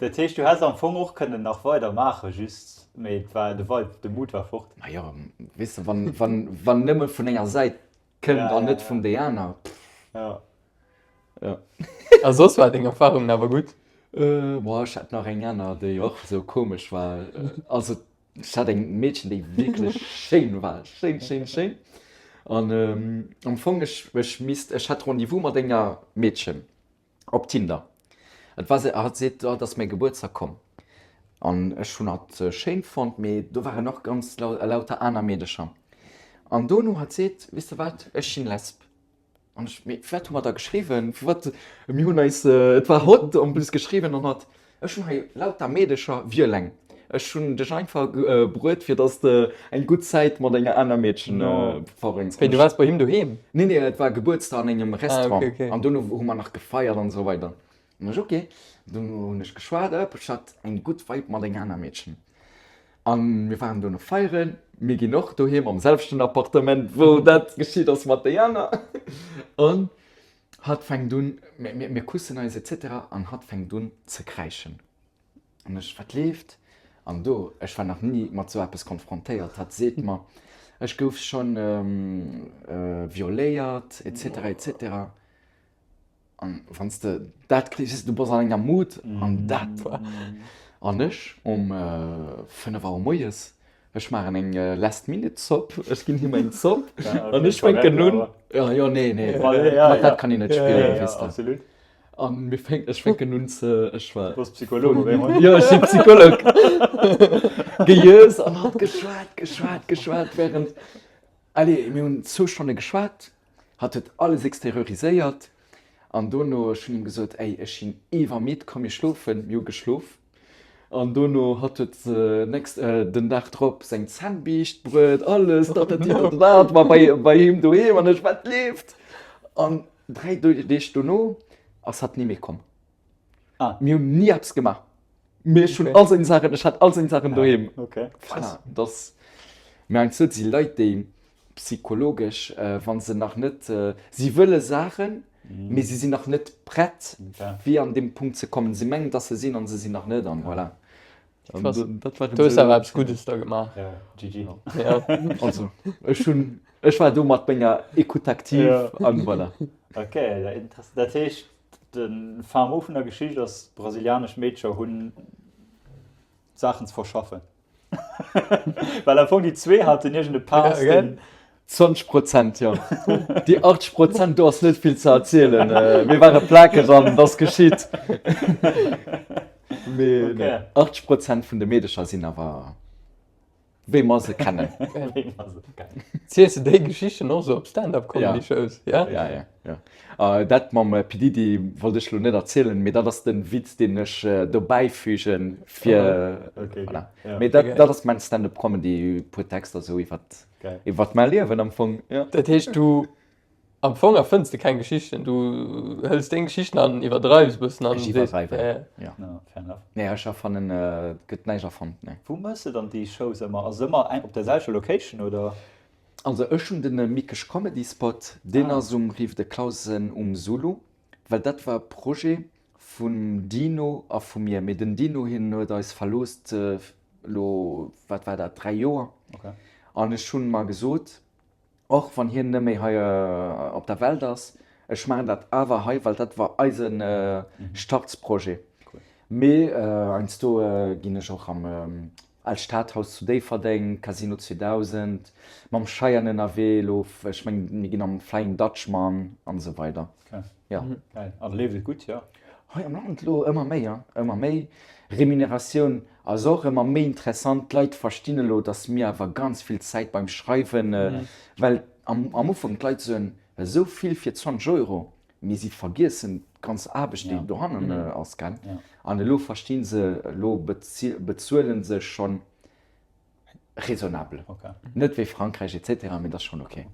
Dat heescht, du häss am Fong och kënnen nach weider maachen, just, mee et war de Vibe, de Mood war fort. Ma jo, weess de, wann, wann, wann nëmme vun enger Säit kënnt an net vun déi aner, pff. Ja. Ja. A soss war deng Erfahrungen awer gutt? Äh, boah, ech hat nach eng aner, déi och sou komesch war. Also, ech hat eng Meedchen, déi wierklech schéin war. Schéin, schéin, schéin. An ähm, am Fong, ech, ech misst, ech hat Rendez-vous mat enger Meedchen op Tinder. Et war se, hatt seet, oh, et ass mäi Gebuertsdag, komm. An ech hunn hatt schéin fonnt, mee do waren och ganz lauter aner Meedecher. An dono hatt seet, weess de wat, ech sinn Lesb. An ech, mee firwat hu mer da geschriwwen? Firwat, mir hunn eis, et war hot en plus geschriwwen an hatt, ech hunn hei lauter Meedecher, violeng. Ech hunn dech einfach bruet, fir dass de eng gutt Zäit mat enger aner Meedchen verbréngs. Wéi, du waars bei him doheem? Nee, nee, et war Gebuertsdag an engem Restaurant an dono hu mer nach gefeiert an esou weider. An ech, ok. Dono hunn ech geschwat, ech hat eng gutt Vibe mat enger aner Meedchen. An mir waren dono feieren. Mir ginn och doheem am selwechten Appartement, wou dat geschitt ass mat déi aner. An hatt fänkt un, mir kussen eis et cetera an hatt fänkt un ze kräischen. An ech, wat leeft? An do, ech war nach ni mat sou eppes konfrontéiert, hatt seet mer, ech gouf schonn violéiert et cetera et cetera. An wann s de dat kriss, weess de, du bass an enger Mood an dat. An ech um 5 Auer moies, ech maachen eng Last Minute Zopp, ech ginn him eng Zopp an ech fänken un, jo, jo, nee, nee, mat dat kann een net spillen, weess de. An mir fänken, ech fänken un ze, ech war. Du bass Psycholog op eemol. Jo, ech si Psycholog. Gejös an hat geschwat, geschwat, geschwat während, allez, mir hunn zwou Stonne geschwat. Hatt huet alles exterioriséiert an dono, ech hunn him gesot, ey, ech sinn iwwermidd, komm mir schlofen. Mir hu geschlof an dono, hatt huet nächst, den Dag drop seng Zännbiischt bruet, alles, tatatitatata, hatt war bei, bei him doheem an ech, wat leeft? An 3 Deeg dono ass hatt ni méi komm. Ah. Mir hunn ni eppes gemaach. Mee ech hunn all seng Saachen, ech hat all seng Saachen doheem. Okay. Voilà, das. Mee heiansdo si Leit, déi psychologesch, wa se nach net, si wëlle Saachen, mee si sinn nach net prett, fir an deem Punkt ze kommen. Si mengen, dass se sinn, an se sinn nach net, an voilà. Krass. Du hues awer eppes Guddes da gemaach. Ja, GG. Ja. Also, ech hunn, ech war do mat menger Écoute active, an voilà. Okay, interessant. Dat heescht, De Fin mot vun der Geschicht ass, brasilianesch Meedcher hunn Saachen ze verschaffen. Well am Fong déi zwee haten iergend e Pass, deen. 20 Prozent, jo. Déi 80 Prozent, do ass net vill ze erzielen. Mir ware plakeg an et ass geschitt. Mee nee, 80 Prozent vun de Meedecher sinn awer wéi mer se kennen. Wéi mer se kennen. Ziels de déi Geschichten och sou op Stand-up-Comedy-Shows? Ja. Ja, ja, ja. Dat mam P. Diddy wollt ech lo net erzielen, mee dat ass den Witz, deen ech dobäi fügen, fir, voilà. Mee dat, dat ass mäin Stand-up-Comedy, puer Texter sou iwwert Iwwert mäi Liewen am Fong, jo. Dat heescht, du am Fong erfënns de keng Geschichten, du hëls deng Geschichten an iwwerdreiws e bëssen an. Ech iwwerdreiwen, jo. Fair enough. Nee, ech erfannen, et gëtt näischt erfonnt, nee. Wou méchs de dann déi Shows ëmmer? Ass et ëmmer eng op der selwechter Location, oder? Also ech hunn den Mikesch Comedy Spot, deen ass um Rive de Clausen um Zulu, well dat war e Projet vum Dino a vu mir. Mee den Dino, hien huet eis verlooss elo, wat war dat, 3 Joer. An ech hunn mer gesot, och wann hien net méi hei op der Welt ass, ech maachen dat awer hei, well dat war eise Startsprojet. Mee heiansdo ginn ech och am Al Stadhaus zu Déifferdeng, Casino 2000, mam Cheyenne ënnerwee elo, ech mengen mir ginn am Flying Dutchman an esou weider. Jo. Geil. An leeft et gutt, jo? Hei am Land elo ëmmer méi, jo, ëmmer méi. Remuneratioun ass och ëmmer méi interessant. D'Leit verstinn elo, datt mir awer ganz vill Zäit beim Schreiwen, well am Ufank d'Leit soen, esou vill fir 20 Euro, Mee si vergiessen d'ganz Aarbecht, déi dohannen ass, gell? An elo versti se, elo bezuele se schonn raisonnabel. Net wéi Frankräich et cetera, mee dat ass schonn ok.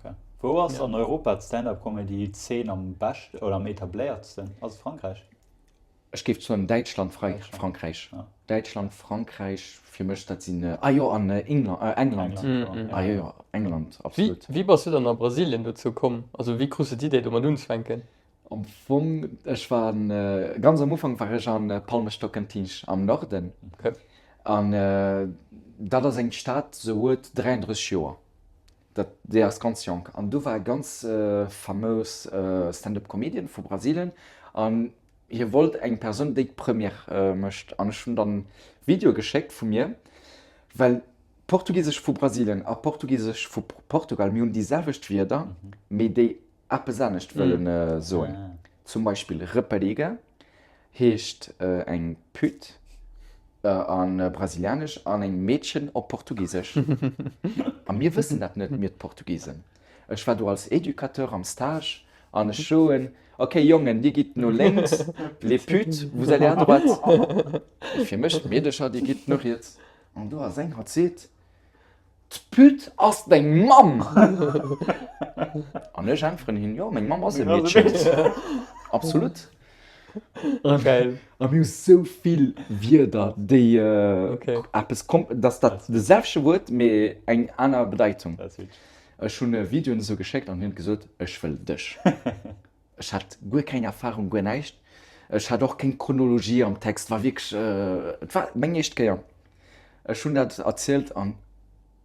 Wou ass an Europa d'Stand-up-Comedy-Zeen am beschten oder am etabléiertsten? Ass et Frankräich? Ech géif soen Däitschland, Frankräich. Däitschland, Frankräich, fir mech dat sinn, ah jo an England, ah jo jo England, absolut. Wéi bass du dann a Brasilien dozou komm? Also wéi krus de d'Idee domat unzefänken? Am Fong, ech war ganz am Ufank war ech an Palmas Tocantins am Norden an dat ass eng Stad se huet 33 Joer, dat déi ass ganz jonk an do war e ganz famous Stand-up Comedian vu Brasilien an Hie wollt eng Persoun, déi d'Première mécht an ech hunn dann Videoe geschéckt vu mir, well Portugisesch vu Brasilien a Portugisesch vu Portugal, mir hunn déi selwecht Wierder, mee déi eppes anescht wëllen soen. Zum Beispill Rapariga heescht eng Pute a Brasilianesch an eng Meedchen op Portugisesch. A mir wëssen dat net, mir d'Portugisen. Ech war do als Educateur am Stage an ech soen, Ok Jongen, dir gitt no lénks, les putes, vous allez à droite. Fir mech, d'Meedercher, dir gitt no riets. An do ass eng, hatt seet, D'Pute ass deng Mamm! An ech äntweren him, Jo, meng Mamm ass e Meedchen. Absolut. Geil. A mir hu sou vill Wierder, déi eppes, dass dat de selwechte Wuert, mee eng aner Bedeitung. Ech hunn Videoen esou geschéckt an hien huet gesot, ech wëll dech. Ech hat guer keng Erfahrung, guer näischt. Ech hat och keng Chronologie am Text, war wierklech, et war meng éischt Kéier. Ech hunn dat erzielt an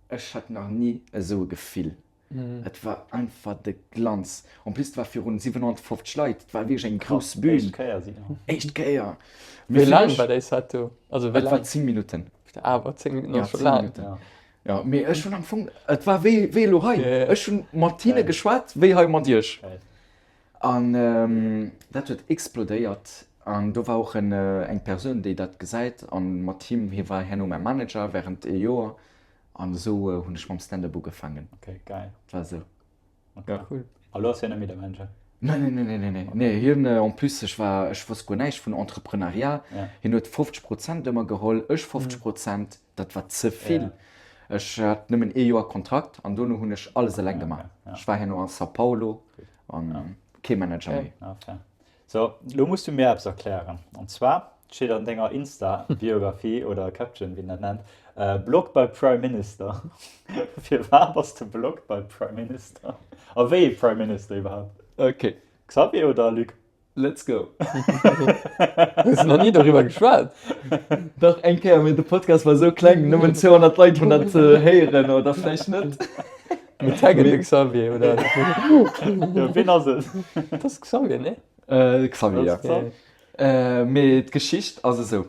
ech hat nach ni esou e Gefill. Et war einfach de Glanz. En plus, et war virun 750 Leit, et war wierklech eng grouss Bühn. Éischt Kéier, Simon. Éischt Kéier. Wéi laang war déi Set do? Also wéi laang? Et war 10 Minutten. Awer 10 Minutten ass scho laang. Jo, mee ech hunn am Fong, et war wéi, wéi elo hei. Ech hunn mat hinne geschwat, wéi hei mat iech. An dat huet explodéiert. An do war och en, eng Persoun, déi dat gesäit. An mat him, hie war herno mäi Manager während ee Joer. An esou hunn ech mam Stand-up ugefaangen. Okay, geil. Et war esou. Okay. Cool. A lo ass hien net méi de Manager? Nee, nee, nee, nee, nee, nee. Nee, hien, en plus, ech war, ech wosst guer näischt vun Entrepreneuriat. Ja. Hien huet 50 Prozent ëmmer geholl, ech 50 Prozent. Dat war ze vill. Ech hat nëmmen ee Joer Kontrakt an dono hunn ech alles eleng gemaach. Ech war herno a São Paulo an kee Manager méi. Ah, fair. So, lo muss du mir eppes erklären. An zwar steet an denger Insta-Biografie oder Caption, wéi een dat nennt, Blocked by Prime Minister. Firwat bass de blocked by Prime Minister? A wéi ee Prime Minister iwwerhaapt? Okay. Xavier oder Luc? Let's go! Hues de nach ni doriwwer geschwat? Dach, eng Kéier, mee de Podcast war esou kleng, nëmmen 200 Leit hunn dat héieren, oder vläicht net. Mir taggen de Xavier, oder? Jo, wien ass et? Dat ass Xavier, nee? Xavier, ja. Mee d'Geschicht ass esou,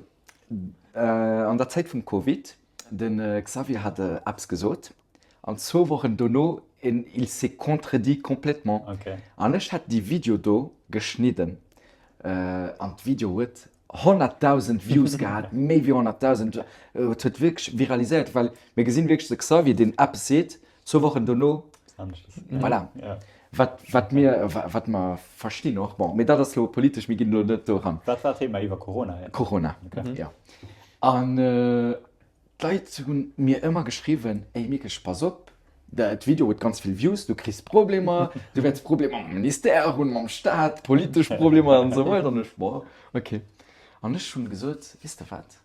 An der Zäit vum Covid, de Xavier hat eppes gesot, an zwou Wochen dono. En il s'est contredit complètement. Okay. An ech hat déi Video do geschnidden an d'Video huet 100.000 Views gehat, méi wéi 100.000. Et huet wierklech viraliséiert, well mir gesinn wierklech de Xavier, deen eppes seet, zwou Wochen dono, voilà. Wat, wat mir, wat mer verstinn och. Bon, mee dat ass elo politesch, mir ginn elo net do eran. Wat war d'Thema iwwer Corona? Corona, jo. An D'Leit hunn mir ëmmer geschriwwen, Ey Mikesch, pass op, dat Video huet ganz vill Views, du kriss Problemer, du wäerts Problemer mam Ministère hunn, mam Staat, politesch Problemer an esou weider. An ech, Bon, ok. An ech hunn gesot, Weess de wat,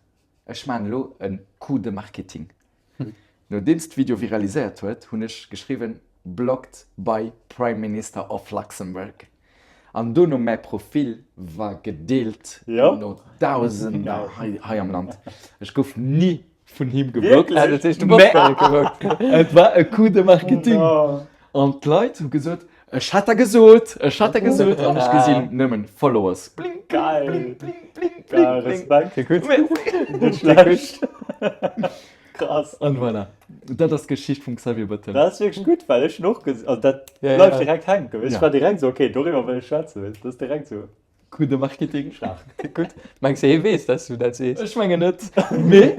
ech maachen elo e Coup de marketing. Nodeems d'Video viraliséiert huet, hunn ech geschriwwen, Blocked by Prime Minister of Luxembourg. An dono mäi Profil war gedeelt no Dausender hei am Land. Ech gouf ni vun him geblockt. Mä et war e Coup de marketing. An d'Leit hu gesot, Ech hat der gesot, ech hat der gesot. An ech gesinn nëmmen Followers. Bling, bling, bling, bling, bling, bling. Net schlecht. Krass. An voilà. Dat ass d'Geschicht vum Xavier Bettel. Dat ass wierklech gutt, well ech hunn och ges-, also dat ja, bleift ja. direkt hänken. Ech ja. war direkt so, okay, doriwwer wëll ech schwätzen. Dat ass direkt so. Gudde Marketing. Stark. Gutt. Mengs du, hie weess, dass du dat sees? Ech mengen net. Mee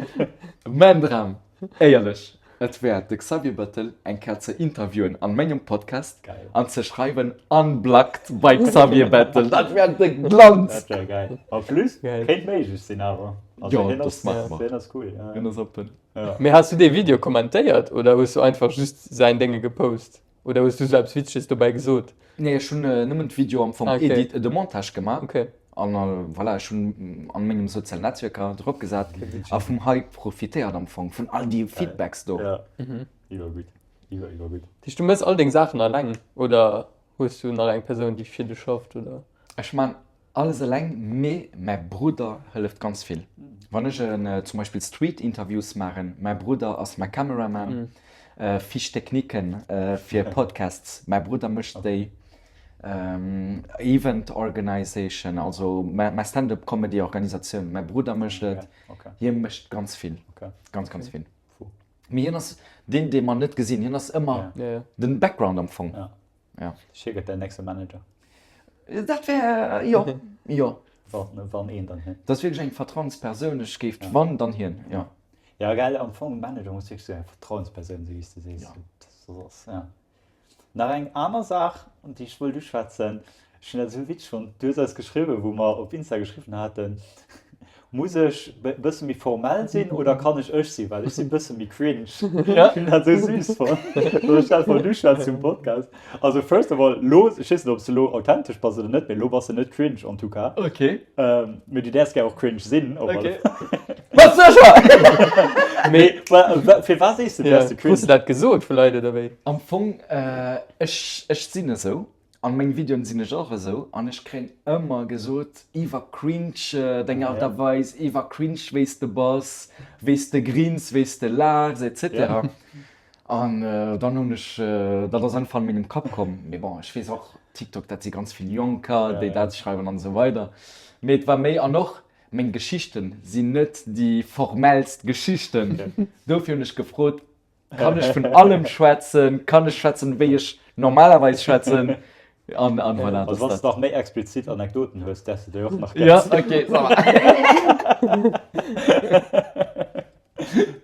mäin Dram, éierlech, et wär, de Xavier Bettel eng Kéier ze interviewen an mengem Podcast Geil. an ze schreiwen Unblocked by Xavier Bettel. Dat wär de Glanz! Dat wär geil. En plus, Geil. kéint méiglech sinn awer. Also Jo, hien das ass, maache mer. hien ass cool. Ja. Hien ass open. Ja. Mee has du dee Video kommentéiert oder hues du einfach just säin Dénge gepost? Oder hues du sou eppes Witzeges dobäi gesot? Nee, ech hunn nëmmen d'Video am Fong Ah, okay. edit, de Montage gemaach. Okay. An voilà, ech hunn an mengem sozialen Netzwierker drop gesat a vum Hype profitéiert am Fong, vun all déi Feedbacks do. Ja. Iwwer gutt. Iwwer, iwwer gutt. Dat heescht, du méchs all deng Saachen alleng oder hues du nach eng Persoun, déi fir dech schafft, oder? Ech man Alles eleng, mee mäi Brudder hëlleft ganz vill. Wann ech zum Beispill Street-Interviews maachen, mäi Brudder ass mäi Cameraman, Fiche techniquen fir Podcasts, mäi Brudder mécht déi, Event Organization, also mäi Stand-up-Comedy-Organisatioun, mäi Brudder mécht et. Hie mécht ganz vill, ganz, ganz vill. Mee hien ass deen, dee mer net gesinn, hien ass ëmmer den Background am Fong. Ja. Hie gëtt däin nächste Manager. Dat wär, jo, jo. Wann, wann een, dann hien. Dat ass wierklech eng Vertrauenspersoun. Ech géif, ja. wann, dann hien, jo. Ja, gell, am Fong, Manager muss wierklech esou eng Vertrauenspersoun sinn, wéi s de sees. Ja. Dat ass, ja. Nach eng aner Saach, déi ech wollt uschwätzen, ech hunn dat esou witzeg fonnt, du hues eis geschriwwen, wou mer op Insta geschriwwen haten, Muss ech e bësse méi formell sinn oder kann ech ech sinn? Well ech sinn e bësse méi cringe. Ech hunn dat esou süß fonnt. Dass ech dat wollt uschwätzen um Podcast. Also first of all, lo, ech weess net, ob s de lo authentesch bass oder net, mee lo bass de net cringe en tout cas. Okay. Mee du däerfs gär och cringe sinn. Op alle Okay. Bass sécher? Mee firwat sees de, du wäers de cringe? Krus de dat gesot vu Leit oder wéi? Am Fong, ech, ech sinn esou. An meng Videoen sinn ech och esou an ech kréien ëmmer gesot iwwer cringe deng Art a Weis, iwwer cringe wéis de bass, wéis de grins, wéis de laachs etc. An dann hunn ech, dat ass einfach an mengem Kapp komm, mee bon ech weess och TikTok dat si ganz vill Jonker déi dat schreiwen an esou weider, mee et war méi an och meng Geschichten sinn net déi formellst Geschichten, dofir hunn ech gefrot Kann ech vun allem schwätzen? Kann ech schwätzen, wéi ech normalerweis schwätzen? An, an voilà, Also, wann du nach méi explizit Anekdoten hues, däerfs du déi och nach Ja, okay, ça va.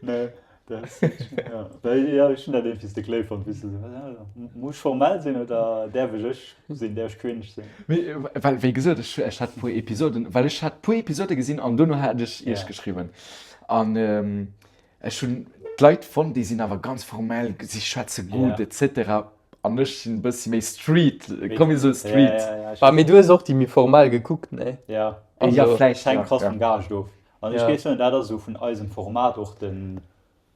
Nee, dat ass, ja. Well, ja, ech hunn dat iergendwéi ze kléi fonnt, wéi s du esou, ja, muss ech formell sinn oder däerf ech ech sinn, däerf ech cringe sinn? Mee, well, wéi gesot, ech, ech hat e puer Episoden, well ech hat e puer Episode gesinn an dono hat ech iech geschriwwen. An Ech hunn d'Leit fonnt, déi sinn awer ganz formell, si schwätze gutt etc. An ech sinn e bëssi méi street, komm mir soe street. Bah, mee du hues och déi méi formell gekuckt, nee? Jo, Jo, vläicht, hänkt krass vum Gaascht of. An ech géif soen, dat ass esou vun eisem Format och de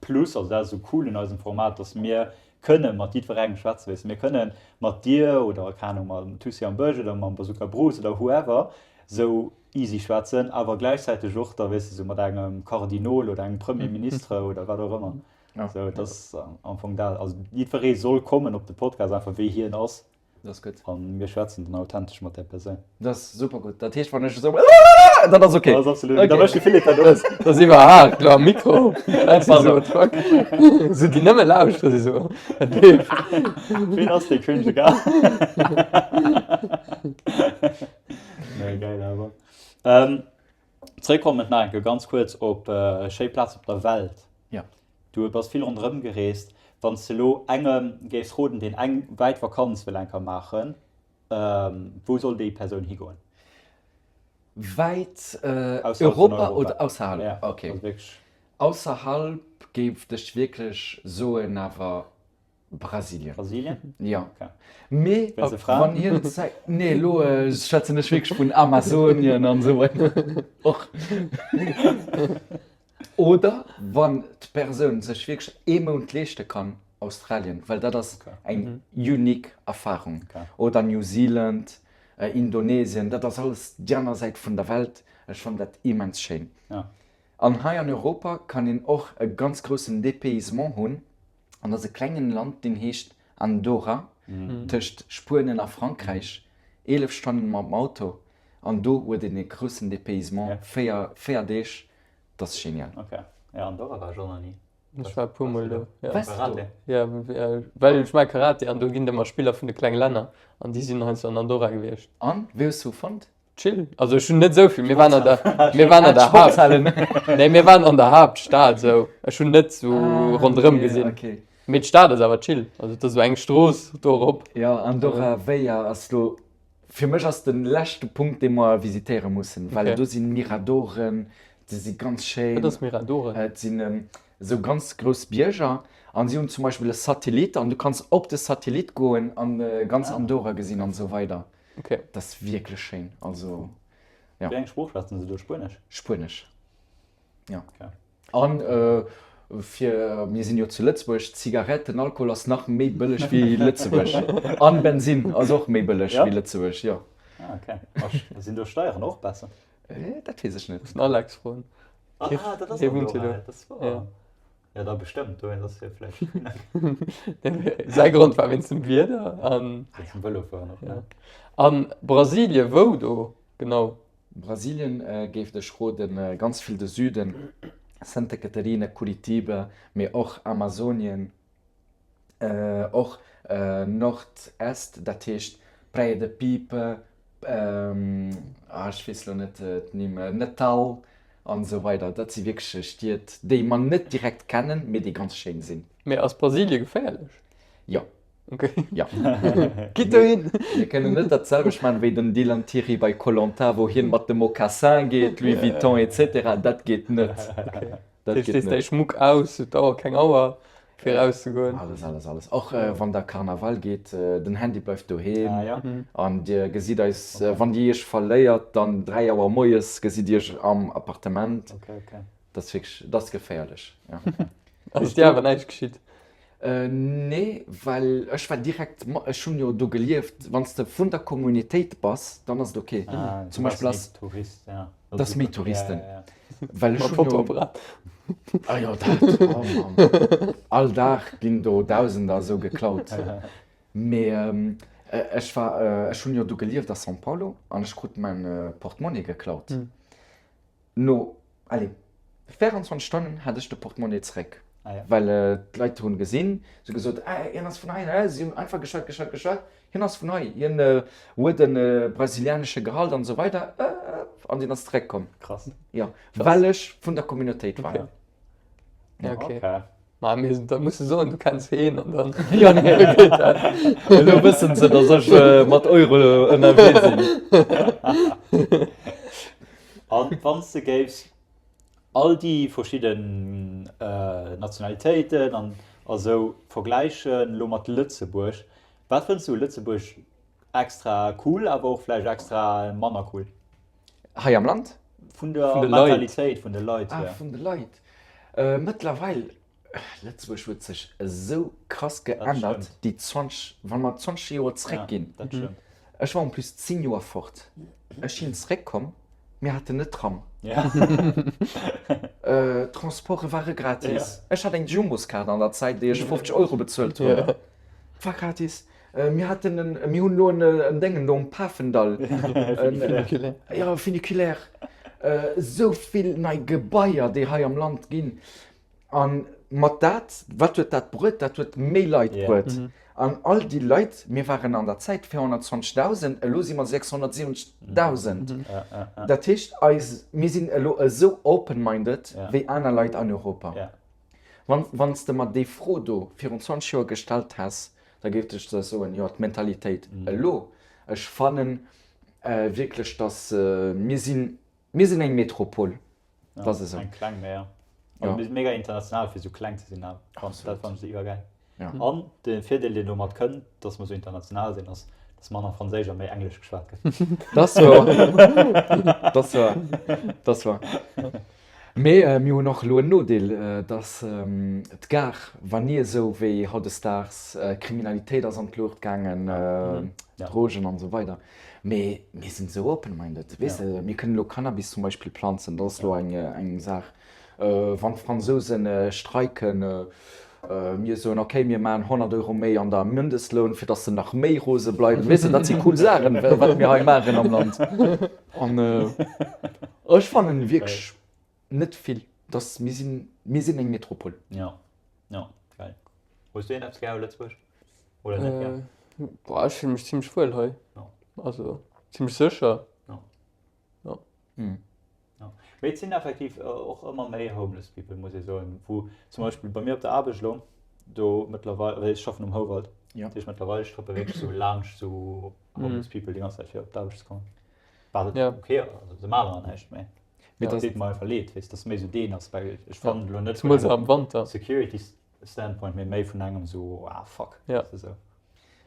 Plus, also dat ass esou cool un eisem Format, datt mir kënne mat jiddwerengem schwätzen, weess de. Mir kënne mat dir oder, keng Ahnung, mam Tussi am Bësch oder mam Bazooka Bruce oder whoever esou easy schwätzen, awer gläichzäiteg och da, weess de, sou mat engem Kardinol oder engem Premier Ministre oder wat och ëmmer. Ja. Sou, et ass am Fong dat. Also jiddweree soll kommen op de Podcast, einfach wéi hien ass. Dat ass gutt. An mir schwätzen dann authentesch mat där Persoun. Dat ass super gutt. Dat heescht, wann ech esou dat ass okay. Dat ass absolut okay. Da mécht de Philippe dat och. Dat ass iwwerhaapt lo am Mikro. Dat ass esou, what the fuck. Esou déi nëmme lauschteren, si esou, wat leeft? Ween ass dee cringe Gars? Nee, geil awer. Ähm, Zréckkommend nach eng Kéier ganz kuerz op schéi Plaz op der Welt. Ja. Du bass vill ronderëm gereest. Wann s de elo engem géifs roden, deen eng wäit Vakanz wëll eng Kéier maachen, wou soll déi Persoun higoen? Wäit Europa oder ausserhalb? Ja, okay. Also wierklech. Ausserhalb géif ech wierklech soen awer Brasilien. Brasilien? Ja. Okay. Mee Wéinst de Fraen? wann hien Zäit. Nee, elo schwätzen ech wierklech vun Amazonien an esou weider. Och. Oder wann d'Persoun sech wierklech ee Mount leeschte kann, Australien, well dat ass eng unique Erfarung. Oder New Zealand, Indonesien, dat ass alles déi aner Säit vun der Welt. Ech fannen dat immens schéin. An hei an Europa kann een och e ganz groussen Dépaysement hunn. An dat ass e klengen Land, deen heescht Andorra, tëscht Spuenien a Frankräich, 11 Stonnen mam Auto. An do huet een e groussen Dépaysement, 4, 4 Deeg, dat ass genial. Ok, ja Andorra war ech och nach ni. Ech war e puer mol do, ja. Wars de do? Ja, well ech maache Karate an do ginn et ëmmer Spiller vun de klenge Länner an déi sinn heiansdo an Andorra gewiescht. An, wéi hues du fonnt? Chill. Also ech hunn net esou vill. Mir waren an der, mir waren an der Haupt, nee, mir waren an der Haaptstad esou. Ech hunn net sou ah, ronderëm okay, gesinn. Okay. Mee d'Stad ass awer chill. Also et ass esou eng Strooss do erop. Ja, Andorra Vella ass lo, fir mech ass de leschte Punkt, dee mer visitéiere mussen, well Okay. do sinn Miradoren, déi si ganz schéin. Wat ass Miradoren? Et sinn esou ganz grouss Bierger an si hunn zum Beispill e Satellit an du kanns op de Satellit goen an ganz Andorra gesinn an esou weider. Okay. Dat ass wierklech schéin. Also, ja. Wéi eng Sprooch schwätzen se do? Spuenesch? Spuenesch, ja. Okay. An fir, mir sinn jo zu Lëtzebuerg, Zigaretten, Alkohol ass nach méi bëlleg wéi Lëtzebuerg. An Bensinn ass och méi bëlleg Ja? wéi Lëtzebuerg, jo. Ah, okay. A sinn do Steieren och besser? Dat weess ech net. Muss den Alex froen. Ah, dat ass Hie wunnt jo do. Dat ass wouer. Ja. Ja, da bestëmmt, dohin ass hie vläicht. Säi Grond war wéinst dem Wieder an. Wéinst dem Vëlofueren och, ne? An Brasilie, wou do genau? Brasilien géif ech roden, ganz vill de Süden, Santa Catarina, Curitiba, mee och Amazonien, och Nord-Est, dat heescht Praia da Pipa, ah ech weess lo net d'Nimm, Natal an esou weider. Dat si wierklech Stied, déi mer net direkt kennen, mee déi ganz schéin sinn. Mee ass Brasilie geféierlech? Jo. Ok. Jo. Gitt dohin! Mir kënnen net dat selwecht maachen wéi den Dylan Thiry bei Koh-Lanta, wou hien mat de Mocassin geet, Louis Vuitton etc. Dat geet net. Ok. Dat Geet geet net. Däi net. Schmuck aus, et dauert keng Auer fir erauszegoen. Alles, alles, alles. Och wann der Karnaval geet, den Handy bleift doheem. Ah, ja. An dir gesitt eis, wann dir iech verléiert, dann 3 Auer moies gesitt dir iech am Appartement. Okay, okay. Dat ass wierklech, dat ass geféierlech, ja. Ass dir awer näischt geschitt? Nee, well ech war direkt, ech hunn jo do gelieft. Wann s de vun der Communautéit bass, dann ass et ok. Ah, Zum Beispill ass. Tourist, ja. Dat ass méi Touristen. Well ech Mat hunn jo. Fotoapparat. Ah jo, dat, oh Mann. All Dag ginn do Dausender esou geklaut. Mee ech war, ech hunn jo do gelieft a São Paulo an ech krut mäin Portemonnaie geklaut. No, allez, 24 Stonnen hat ech de Portemonnaie zeréck. Ah, ja. Well d'Leit hunn gesinn, se hu gesot, ah, hien ass vun hei, hä? Si hunn einfach geschwat, geschwat, geschwat, hien ass vun hei, hien huet e brasilianesche Gehalt an esou weider, an deen ass zeréckkomm. Krass. Jo, well ech vun der Communautéit war. Okay. Ja, okay. Okay. Ma mir da muss du soen, du kenns heen an dann Ja, nee. geet dat. Elo wëssen se, dass ech mat Euro ënnerwee sinn. An wann s de géifs all déi verschidden Nationalitéiten an esou vergläichen elo mat Lëtzebuerg, wat fënns du u Lëtzebuerg extra cool, awer och vläicht extra manner cool? Hei am Land? Vun der Vun de Leit. Mentalitéit vun de Leit Ah, hier. vun de Leit. Mëttlerweil, Lëtzebuerg huet sech esou krass geännert, stëmmt. déi 20, wa mer 20 Joer zréckginn. Ja, dat stëmmt. Ech war en plus 10 Joer fort. Ech sinn zréckkomm, mir haten net Tram. Ja. D'Transporte ware gratis. Ech hat eng Jumboskaart an der Zäit, déi ech 50 Euro bezuelt hunn. Ja. War gratis. Mir haten en, mir hunn elo en Déngen do um Pafendall, en, jo, Funiculaire. Esou vill nei Gebaier, déi hei am Land ginn. A mat dat, wat huet dat bruet? Dat huet méi Leit bruet. An all déi Leit, mir waren an der Zäit 420.000, elo si mer 670.000. Dat heescht, eis, mir sinn elo esou open-minded wéi aner Leit an Europa. Wann, wann s de mer déi Fro do virun 20 Joer gestallt häss, da géif ech der soen, jo, d'Mentalitéit elo. Ech fannen wierklech, datt mir sinn, mir sinn eng Metropol. Dat ass esou. Eng kleng, mä ja. Also mir si mega international fir esou kleng ze sinn. Dat fannen ech iwwergäil. An de Virdeel, deen domat kënnt, datt mer esou international sinn, ass, datt manner Franséisch a méi Englesch geschwat gëtt. Dat ass wouer. Dat ass wouer. Dat ass wouer. Mee mir hunn och elo en Nodeel, dass d'Gare war ni esou wéi hautdesdaags. Kriminalitéit ass an d'Luucht gaangen, Drogen an esou weider. Mee mir sinn esou open-minded, weess de. Mir kënnen elo Cannabis zum Beispill planzen, dat ass elo eng Saach. Wann d'Fransousen streiken, mir soen, okay, mir maachen 100 Euro méi an der Mindestloun, fir dass se nach méi rose bleiwen. Weess de, dat si cool Saachen, wat mir hei maachen am Land. An ech fannen wierklech net vill, dass mir sinn, mir sinn eng Metropol. Ja, ja, geil. Hues du eppes gär u Lëtzebuerg? Oder net gär? Boah, ech fille mech zimmlech wuel hei. Ja. Also zimmlech sécher. Ja. Ja. Mhm. Ja. Mee et sinn effektiv och ëmmer méi homeless people, muss ee soen. Wou zum Beispill bei mir op der Aarbecht elo, do mëttlerweil, well ech schaffen um Houwald, Ja. dat heescht mëttlerweil, ech trëppe wierklech sou laanscht sou homeless people déi ganz Zäit fir op d'Aarbecht ze kommen. Wat et Ja. okay ass, also se maachen awer näischt méi. Mee Dat dat, deet mer einfach leed, weess, dass méi sou deen Aspekt. Ech fannen elo net vun Zemools engem am Wanter. Security Standpoint, mee méi vun engem sou, ah fuck, Ja. weess de sou.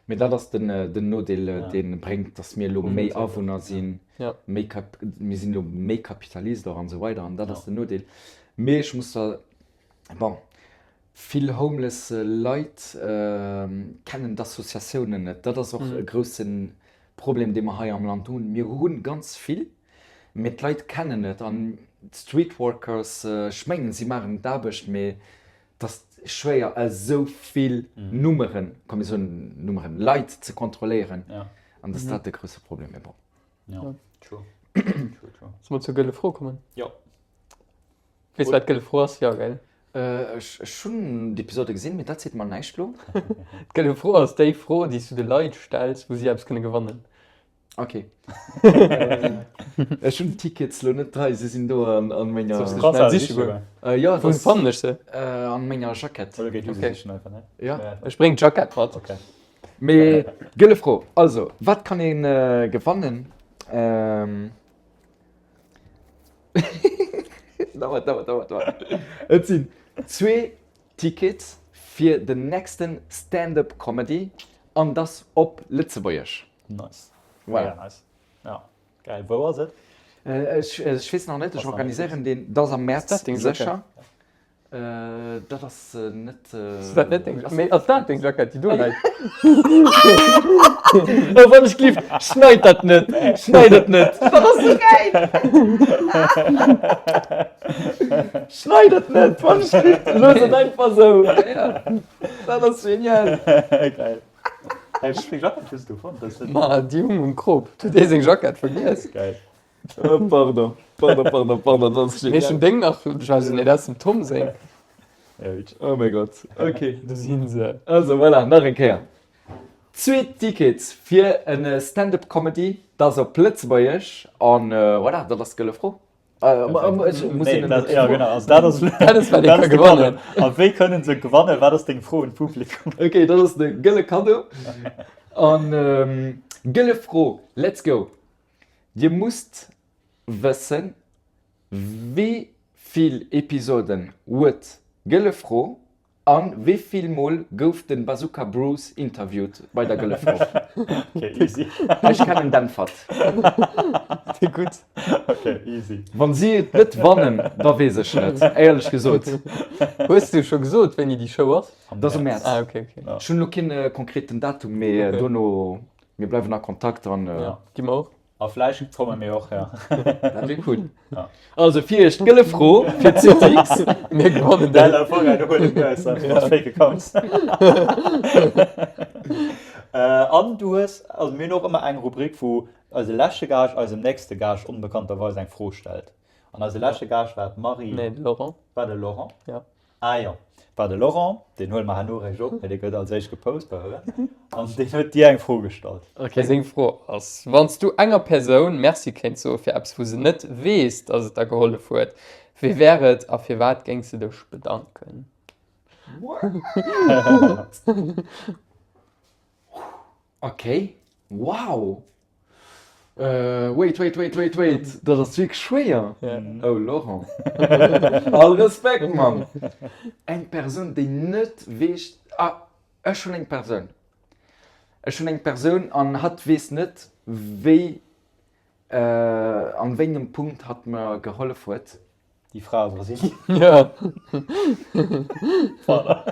Mee dat ass den, den Nodeel, Ja. dee bréngt, dass mir elo méi Awunner sinn, Ja. méi Kap, mir sinn elo méi Kapitalist och an esou weider an dat Ja. ass den Nodeel. Mee ech muss der, bon, vill homeless Leit kennen d'Associatiounen net. Dat ass och e grousse Problem, dee mer hei am Land hunn. Mir hu ganz vill, mee d'Leit kennen net an d'Streetworkers, ech mengen, si maachen d'Aarbecht, mee et ass schwéier esou vill Nummeren, komm mir soen Nummeren, Leit ze kontrolléieren an dass dat de grousse Problem. Mee bon. Jo, true. True, true. Solle mer zur gëlle Fro kommen? Jo. Weess wat d'gëlle Fro ass? Jo, gell? Ech hunn d'Episode gesinn, mee dat seet mer näischt lo. D'gëlle Fro ass déi Fro, déi s du de Leit stells, wou si eppes kënne gewannen. Ok. Ech hunn d'Tickets lo net hei, se sinn do an menger. Soll ech se schnell siche goen? Jo, Wou fannen ech se? An menger Jackett. Oder géi du se sichen einfach, ne? Jo. Ech bréngen d'Jackett mat. Ok. Mee gëlle Fro, also wat kann ee gewannen? Dauert, dauert, dauert, dauert. Et sinn zwee Tickets fir den nächsten Stand-up Comedy an dass op Lëtzebuergesch. Nice. Voilà. Mega nice. Ja, geil. Wou ass et? Ech, ech weess nach net, ech organiséieren deen, dat ass am Mäerz sécher. Dat ass net. Ass dat net deng Mee ass dat deng Jackett, déi do läit? Oh, wann ech gelift, schneid dat net! Schneid et net! Dat ass sou gäil! Schneid et net, wann ech gelift! Looss et einfach sou! Dat ass genial! Geil. Hey, wéi vill Jackett hues du fonnt? Dat ass net. Ma déi hunn um Krop. Du hues dee seng Jackett vergiess. Geil. Oh, pardon, pardon, pardon, pardon, dat ass Mee ech hunn deng nach, ech weess et net, dat ass dem Tom seng. Oh mäi Gott, ok. Do sinn se. Also voilà, nach eng Kéier. Zwee Tickets fir en Stand-up Comedy, dat ass op Lëtzebuergesch an voilà, dat ass d'gëlle Fro. Nee, dat, ja, genau, also dat ass, Dat ass, wat ee ka gewannen. A wéi kënnen se gewannen? Wat ass deng Fro un d'Publikum? Ok, dat ass de gëlle Kaddo. An gëlle Fro, let's go! Dir musst wëssen, wéi vill Episoden huet Gëlle Fro an wéi vill mol gouf den Bazooka Bruce interviewt bei der Gëlle Fro? Okay, easy. Ech kennen d'Äntwert. Déi gutt. Okay, easy. Wann si et net wannen, da weess ech net, éierlech gesot. Hues du scho gesot, wéini déi Show ass? Dat ass am Mäerz. Ah, okay, okay. Ech hunn elo keen konkreten Datum, mee dono Mir bleiwen a Kontakt an. Ja, gi mer och. A vläicht komme mir och, ja. Dat wier cool. Ja. Also fir iech d'gëlle Fro fir d'Cityx. Mir gewannen déi. Däi Vorgang huelen mir eis einfach mat Fake Accounts. An du hues, also mir hunn och ëmmer eng Rubrik, wou eise leschte Gaascht eisem nächste Gaascht onbekannterweis eng Fro stellt. An eise leschte Gaascht war d'Marie. Nee, de Laurent. War de Laurent? Ja. Ah jo, war de Laurent. Deen huele mer herno eréischt op, mee dee gëtt als éischt gepost. An deen huet dir eng Fro gestallt. Okay. Seng Fro ass, Wann s du enger Persoun Merci kéints soe fir eppes, wou se net weess, dass et der gehollef huet, wee wär et a firwat géings de dech bedanken? What? Okay, wow! Wait, wait, wait, wait, wait, dat ass wierklech schwéier. Oh Laurent, all Respekt, Mann! Eng Persoun, déi net weess, ah, ech hunn eng Persoun, ech hunn eng Persoun an hatt weess net, wéi, an wéi engem Punkt hatt mer gehollef huet. Déi Fra a Brasilien. Ja. Voilà.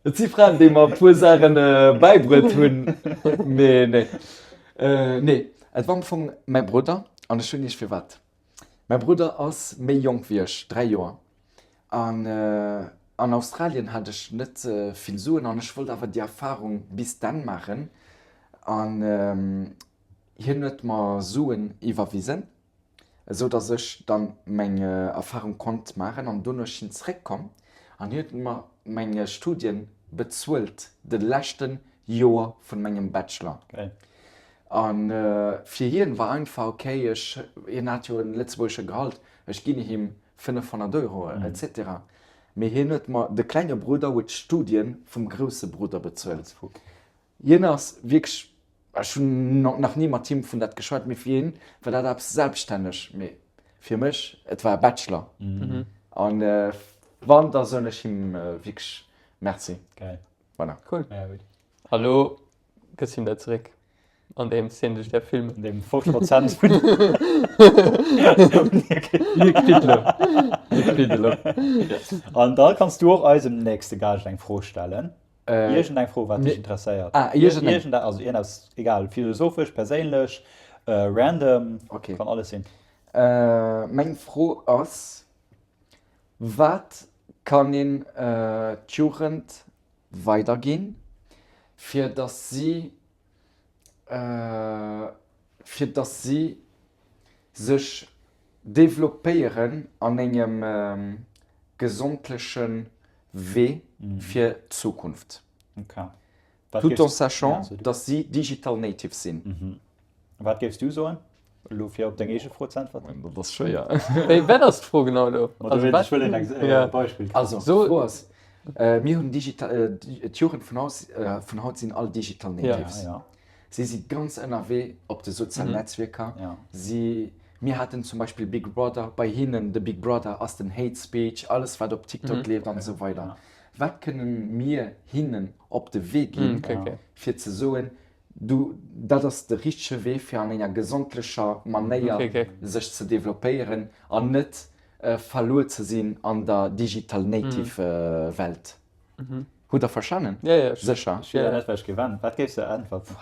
Et si Fraen, déi mer e puer Saache bäibruet hunn, mee nee. Nee, et war am Fong mäi Brudder an ech soen Iech firwat. Mäi Brudder ass méi jonk wéi ech, 3 Joer. An an Australien hat ech net vill Suen an ech wollt awer déi Erfarung bis d'Enn maachen. An hien huet mer Suen iwwerwisen. esou dass ech dann meng Erfahrung konnt maachen an dono ech sinn zréck komm an hien huet mer meng Studien bezuelt de leschten Joer vun mengem Bachelor. Geil. An fir hien war einfach ok ech, hien hat jo en lëtzebuergesche Gehalt, ech ginn him 500 Euro etc. Mee hien huet mer, de klenge Brudder huet d'Studien vum grousse Brudder bezuelt. Hien ass wierklech, ech hunn nach ni mat him vun dat geschwat, mee fir hien war dat eppes selbststänneg, mee fir mech, et war e Bachelor. An wann, da soen ech him wierklech Merci. Geil. Voilà. Cool. Ja, gutt. A lo gëss him dat zeréck, andeems hien dech däerf filmen. Andeem 50 Prozent vun. Hie kritt elo. Hie kritt elo. An da kanns du och eisem nächste Gaascht eng Fro stellen. Iergendeng Fro, wat dech interesséiert. Ah, iergendeng. Iergendeng, also iergendeppes, egal, philosophesch, perséinlech, random, Okay. kann alles sinn. Meng Fro ass, Wat kann een d'Jugend weiderginn, fir datt si, fir datt si sech developpéieren an engem gesondleche Wee fir d'Zukunft. Tout en sachant, dass si digital natives sinn. Wat géifs du soen, elo fir op deng eege Fro ze äntwerten? Dat ass schwéier. Wéi, wat ass d'Fro genau elo? Also wat? Ech wëll een Beispill kréien. Also d'Fro ass, mir hunn digital, d'Jugend vun haut sinn all digital natives. Si si ganz ënnerwee op de sozialen Netzwierker. Si, mir haten zum Beispill Big Brother, bei hinnen de Big Brother ass den Hate Speech, alles wat op TikTok leeft an esou weider. Wat kënne mir hinnen op de Wee ginn, fir ze soen, du, dat ass de richtege Wee fir an enger gesondlecher Manéier sech ze developpéieren an net verluer ze sinn an der Digital Native Welt? Hutt der verstanen? Ja, ja. Sécher? Ech weess net, wat ech géif äntweren. Wat géifs de äntwerten?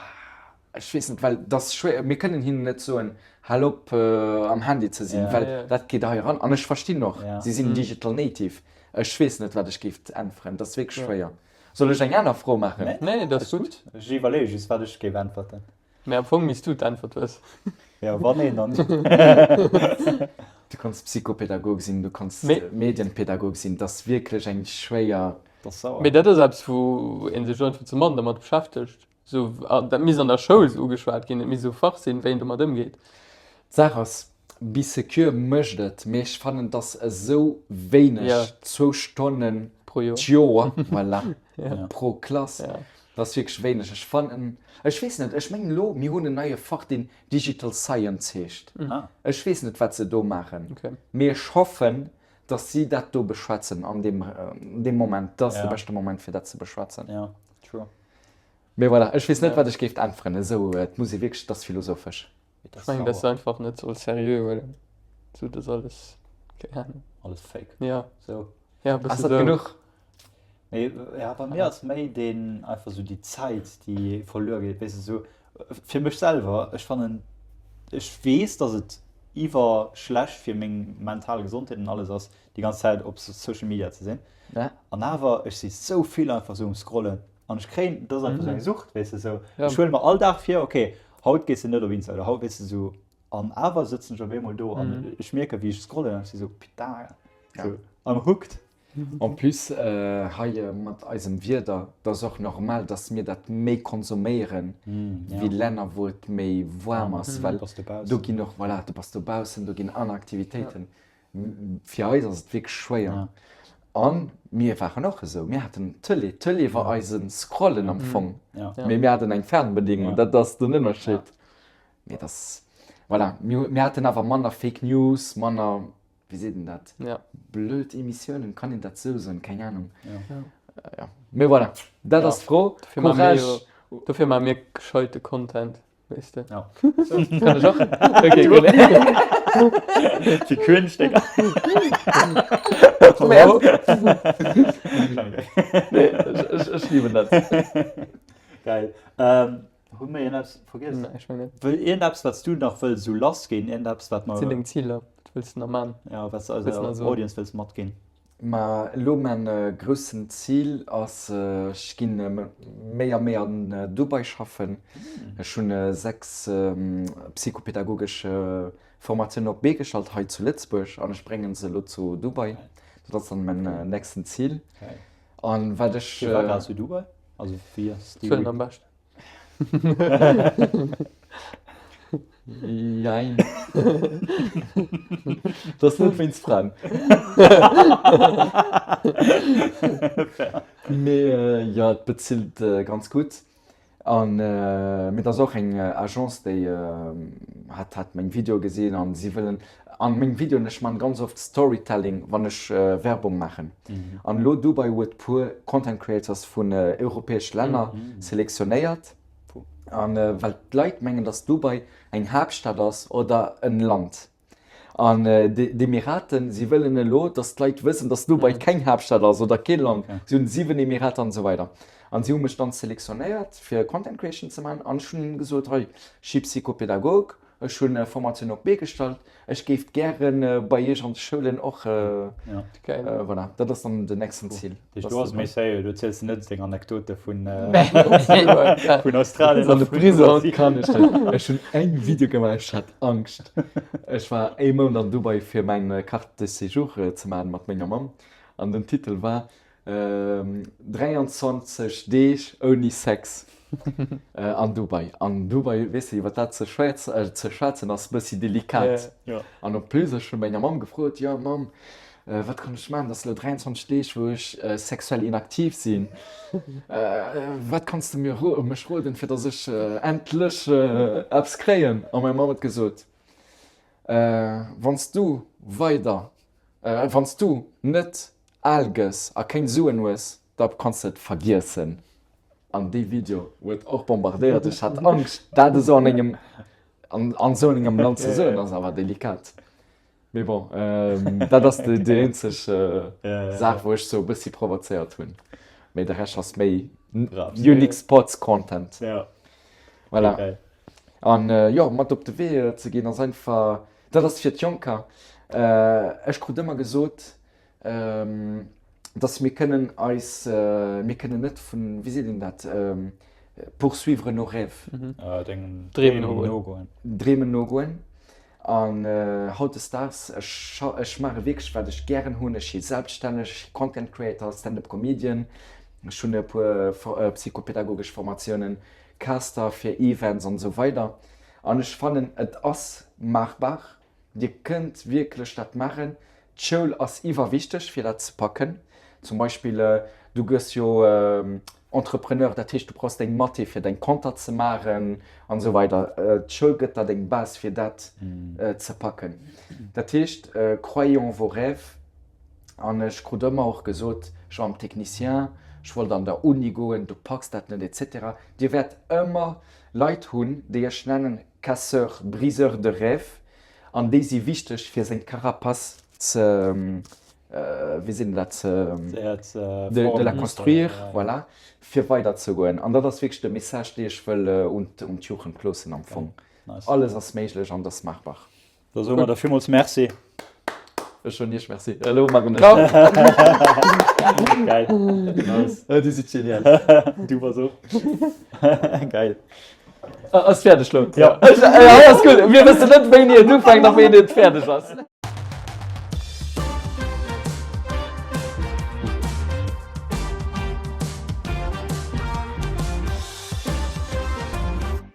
Ech weess net, well dat ass schwéier. Mir kënnen hinnen net soen, hal op am Handy ze sinn, well dat geet hei eran. An ech verstinn och, si sinn digital native. Ech weess net, wat ech géif äntweren. Dat ass wierklech schwéier. Soll ech eng aner Fro maachen? Nee, nee, dat ass gutt. Ech iwwerleeë just, wat ech géif äntwerten. Mee am Fong misst du d'Äntwert wëssen. Jo, wann een, dann. Du kanns Psychopädagog sinn, du kanns Medienpädagog sinn, dat ass wierklech eng schwéier. Dat ass sauer. Mee dat ass eppes, wou ee sech einfach ze mann dermat beschäftegt. Sou, dat misst an der Schoul sou ugeschwat ginn, et misst esou e Fach sinn, wéi een domat ëmgeet. D'Saach ass, Bee-Secure mécht et, mee ech fannen, dass esou wéineg, zwou Stonnen d'Joer, voilà, pro Klass, dat ass wierklech wéineg. Ech fannen, ech weess net, ech mengen elo, mir hunn en neie Fach, deen Digital Science heescht. Ech weess net, wat se do maachen, mee ech hoffen, dass si dat do beschwätzen an deem Moment. Dat ass de beschte Moment, fir dat ze beschwätzen. Mee voilà, ech weess net, wat ech géif äntweren. Esou, et muss ee wierklech, et ass philosophesch. Ech mengen, dass se einfach net soll seriö huelen. Sou, dass alles, keng Ahnung. Alles fake. Ja. Sou. Ja, e bësse Ass dat sou. genuch? Mee ja, bei mir ass méi deen einfach sou déi Zäit, déi verluer geet, weess de, sou fir mech selwer, ech fannen, ech weess, dass et iwwer schlecht fir meng mental Gesondheet an alles ass, déi ganz Zäit op Social Media ze sinn. Ja. An awer, ech si sou vill einfach sou um Scrollen. An ech kréien, dat ass einfach esou eng Sucht, weess de, esou. Ech huele mer all Dag vir, okay, haut gees de net op Insta oder haut, weess de, esou. An awer sëtzen ech op eemol do an ech mierken, wéi ech scrollen an ech si sou, putain, sou, I'm hooked. En plus hei mat eisem Wieder, dat ass och normal, dass mir dat méi konsuméieren wéi Länner, wou et méi waarm ass, well do ginn och, voilà, du bass dobaussen, do ginn aner Aktivitéiten. Fir eis ass et wierklech schwéier. A mir waren och esou, mir haten d'Tëlee, d'Tëlee war eise Scrollen am Fong, mee mir haten eng Fernbedienung, dat ass den Ënnerscheed. Mee das, voilà, mir, mir haten awer manner Fake News, manner, wéi seet een dat, ja. blöd Emissiounen, kann een dat sou soen, keng Ahnung. Ja. Ja. Ja. Mee voilà, dat ja. ass d'Fro. Dofir maache mir Courage. jo, dofir maache mir gescheite Content, weess de. Ja. Kann ech och? Okay, gutt. Déi cringe, Digga. Nee, ech, ech, ech lieben dat. Geil. Ähm, Hu mir iergendeppes vergiess? Nee, ech meng net. Wëll iergendeppes, wat s du nach wëlls esou lassginn, iergendeppes, wat Wat sinn mer, deng Ziler? Wat wëlls de nach man? ja, wat s du Wëlls de eiser nach soen? Audience wëlls matginn? Ma elo mäin groussen Zil ass, ech ginn méi a méi an Dubai schaffen. Ech hunn 6 psychopedagogesch Formatiounen op d'Bee gestallt hei zu Lëtzebuerg an ech bréngen se elo zu Dubai. Dat ass dann mäin nächsten Zil. An wat ech. Firwat grad zu Dubai? Also wéi ass déi. Zuelen am beschten. Jein. Dat ass net wéinst Fraen. Mee jo, et bezilt ganz gutt. An mee et ass och eng Agence déi hat hat meng Videoe gesinn an si wëllen an meng Videoen, ech man ganz oft Storytelling wann ech Werbung maachen. An elo Dubai huet puer Content Creators vun europäesch Länner selektionéiert an well d'Leit mengen dass Dubai eng Haaptstad ass oder en Land. An d'Emiraten, si wëllen elo, datt d'Leit wëssen, datt Dubai keng Haaptstad ass oder kee Land. Si hunn 7 Emirater an esou weider. An si hu mech dann selektionéiert, fir Content Creation ze maachen. An ech hunn hinnen gesot, hei, ech si Psychopedagog, ech hunn Formatioun op d'Bee gestallt, ech géif gäre bei iech an de Schoulen och, voilà, dat ass dann den nächsten Zil. Du ass méi séier, du erziels net deng Anekdote vun vun Australien An de Prison kann ech net. Ech hunn eng Video gemaach, ech hat Angscht. Ech war ee Mount an Dubai fir mäin Carte de séjour ze maachen mat menger Mamm an den Titel war 23 Deeg ouni Sex an Dubai. An Dubai, weess de, iwwer dat ze schwätzen ass e bëssi delikat. An en plus ech hu menger Mamm gefrot, jo Mamm, Wat kann ech maachen? Dat ass elo 23 Deeg, wou ech sexuell inaktiv sinn. Wat kanns de mir mech roden, fir datt ech endlech eppes kréien? A meng Mamm huet gesot, Wann s du weider, wann s du net al gëss a keng Suen hues, da kanns de et vergiessen. An dee Video huet och bombardéiert. Ech hat Angscht, dat esou an engem, an esou engem Land ze soen, ass awer delikat. Mee bon, dat ass déi eenzeg Saach, wou ech sou e bëssi provozéiert hunn. Mee de Rescht ass méi Unique Spots Content. Voilà. An jo, mat op de Wee ze ginn ass einfach, dat ass fir d'Jonker. Ech krut ëmmer gesot, dass mir kënnen eis, mir kënnen net vun, wéi seet een dat, poursuivre nos rêves. Deng Dreem nogoen. Dreemen nogoen. An hautdesdaags, ech ech maache wierklech wat ech gären hunn, ech si selbststänneg, ech si Content Creator, Stand-up Comedian, ech hunn e puer psychopedagogesch Formatiounen, Caster fir Events an esou weider. An ech fannen et ass maachbar. Dir kënnt wierklech dat maachen. D'Schoul ass iwwerwichteg fir dat ze packen. Zum Beispill, du gëss jo Entrepreneur, dat heescht du brauchs deng Mathé fir deng Konter ze maachen an esou weider. D'Schoul gëtt der deng Base fir dat ze packen. Dat heescht, croyez en vos rêves. An ech krut ëmmer och gesot, ech war am Technicien, ech wollt an der Uni goen, du packs dat net et cetera. Dir wäert ëmmer Leit hunn, déi ech nennen Casseurs, briseurs de rêves, an déi si wichteg fir seng Carapace ze, wéi seet een dat, ze, de la construire, voilà, fir weider ze goen. An dat ass wierklech de Message, dee ech wëll un d'Jugend loossen am Fong. Alles ass méiglech an et ass maachbar. Da soe mer der villmools Merci. Ech soen Iech Merci. Elo maachen ech. Geil. Nice. Dir sidd genial. Du bass och. Geil. Ass fäerdeg lo? Ja. Ech, ass gutt. Mir wëssen net, wéini et ufänkt a wéini et fäerdeg ass.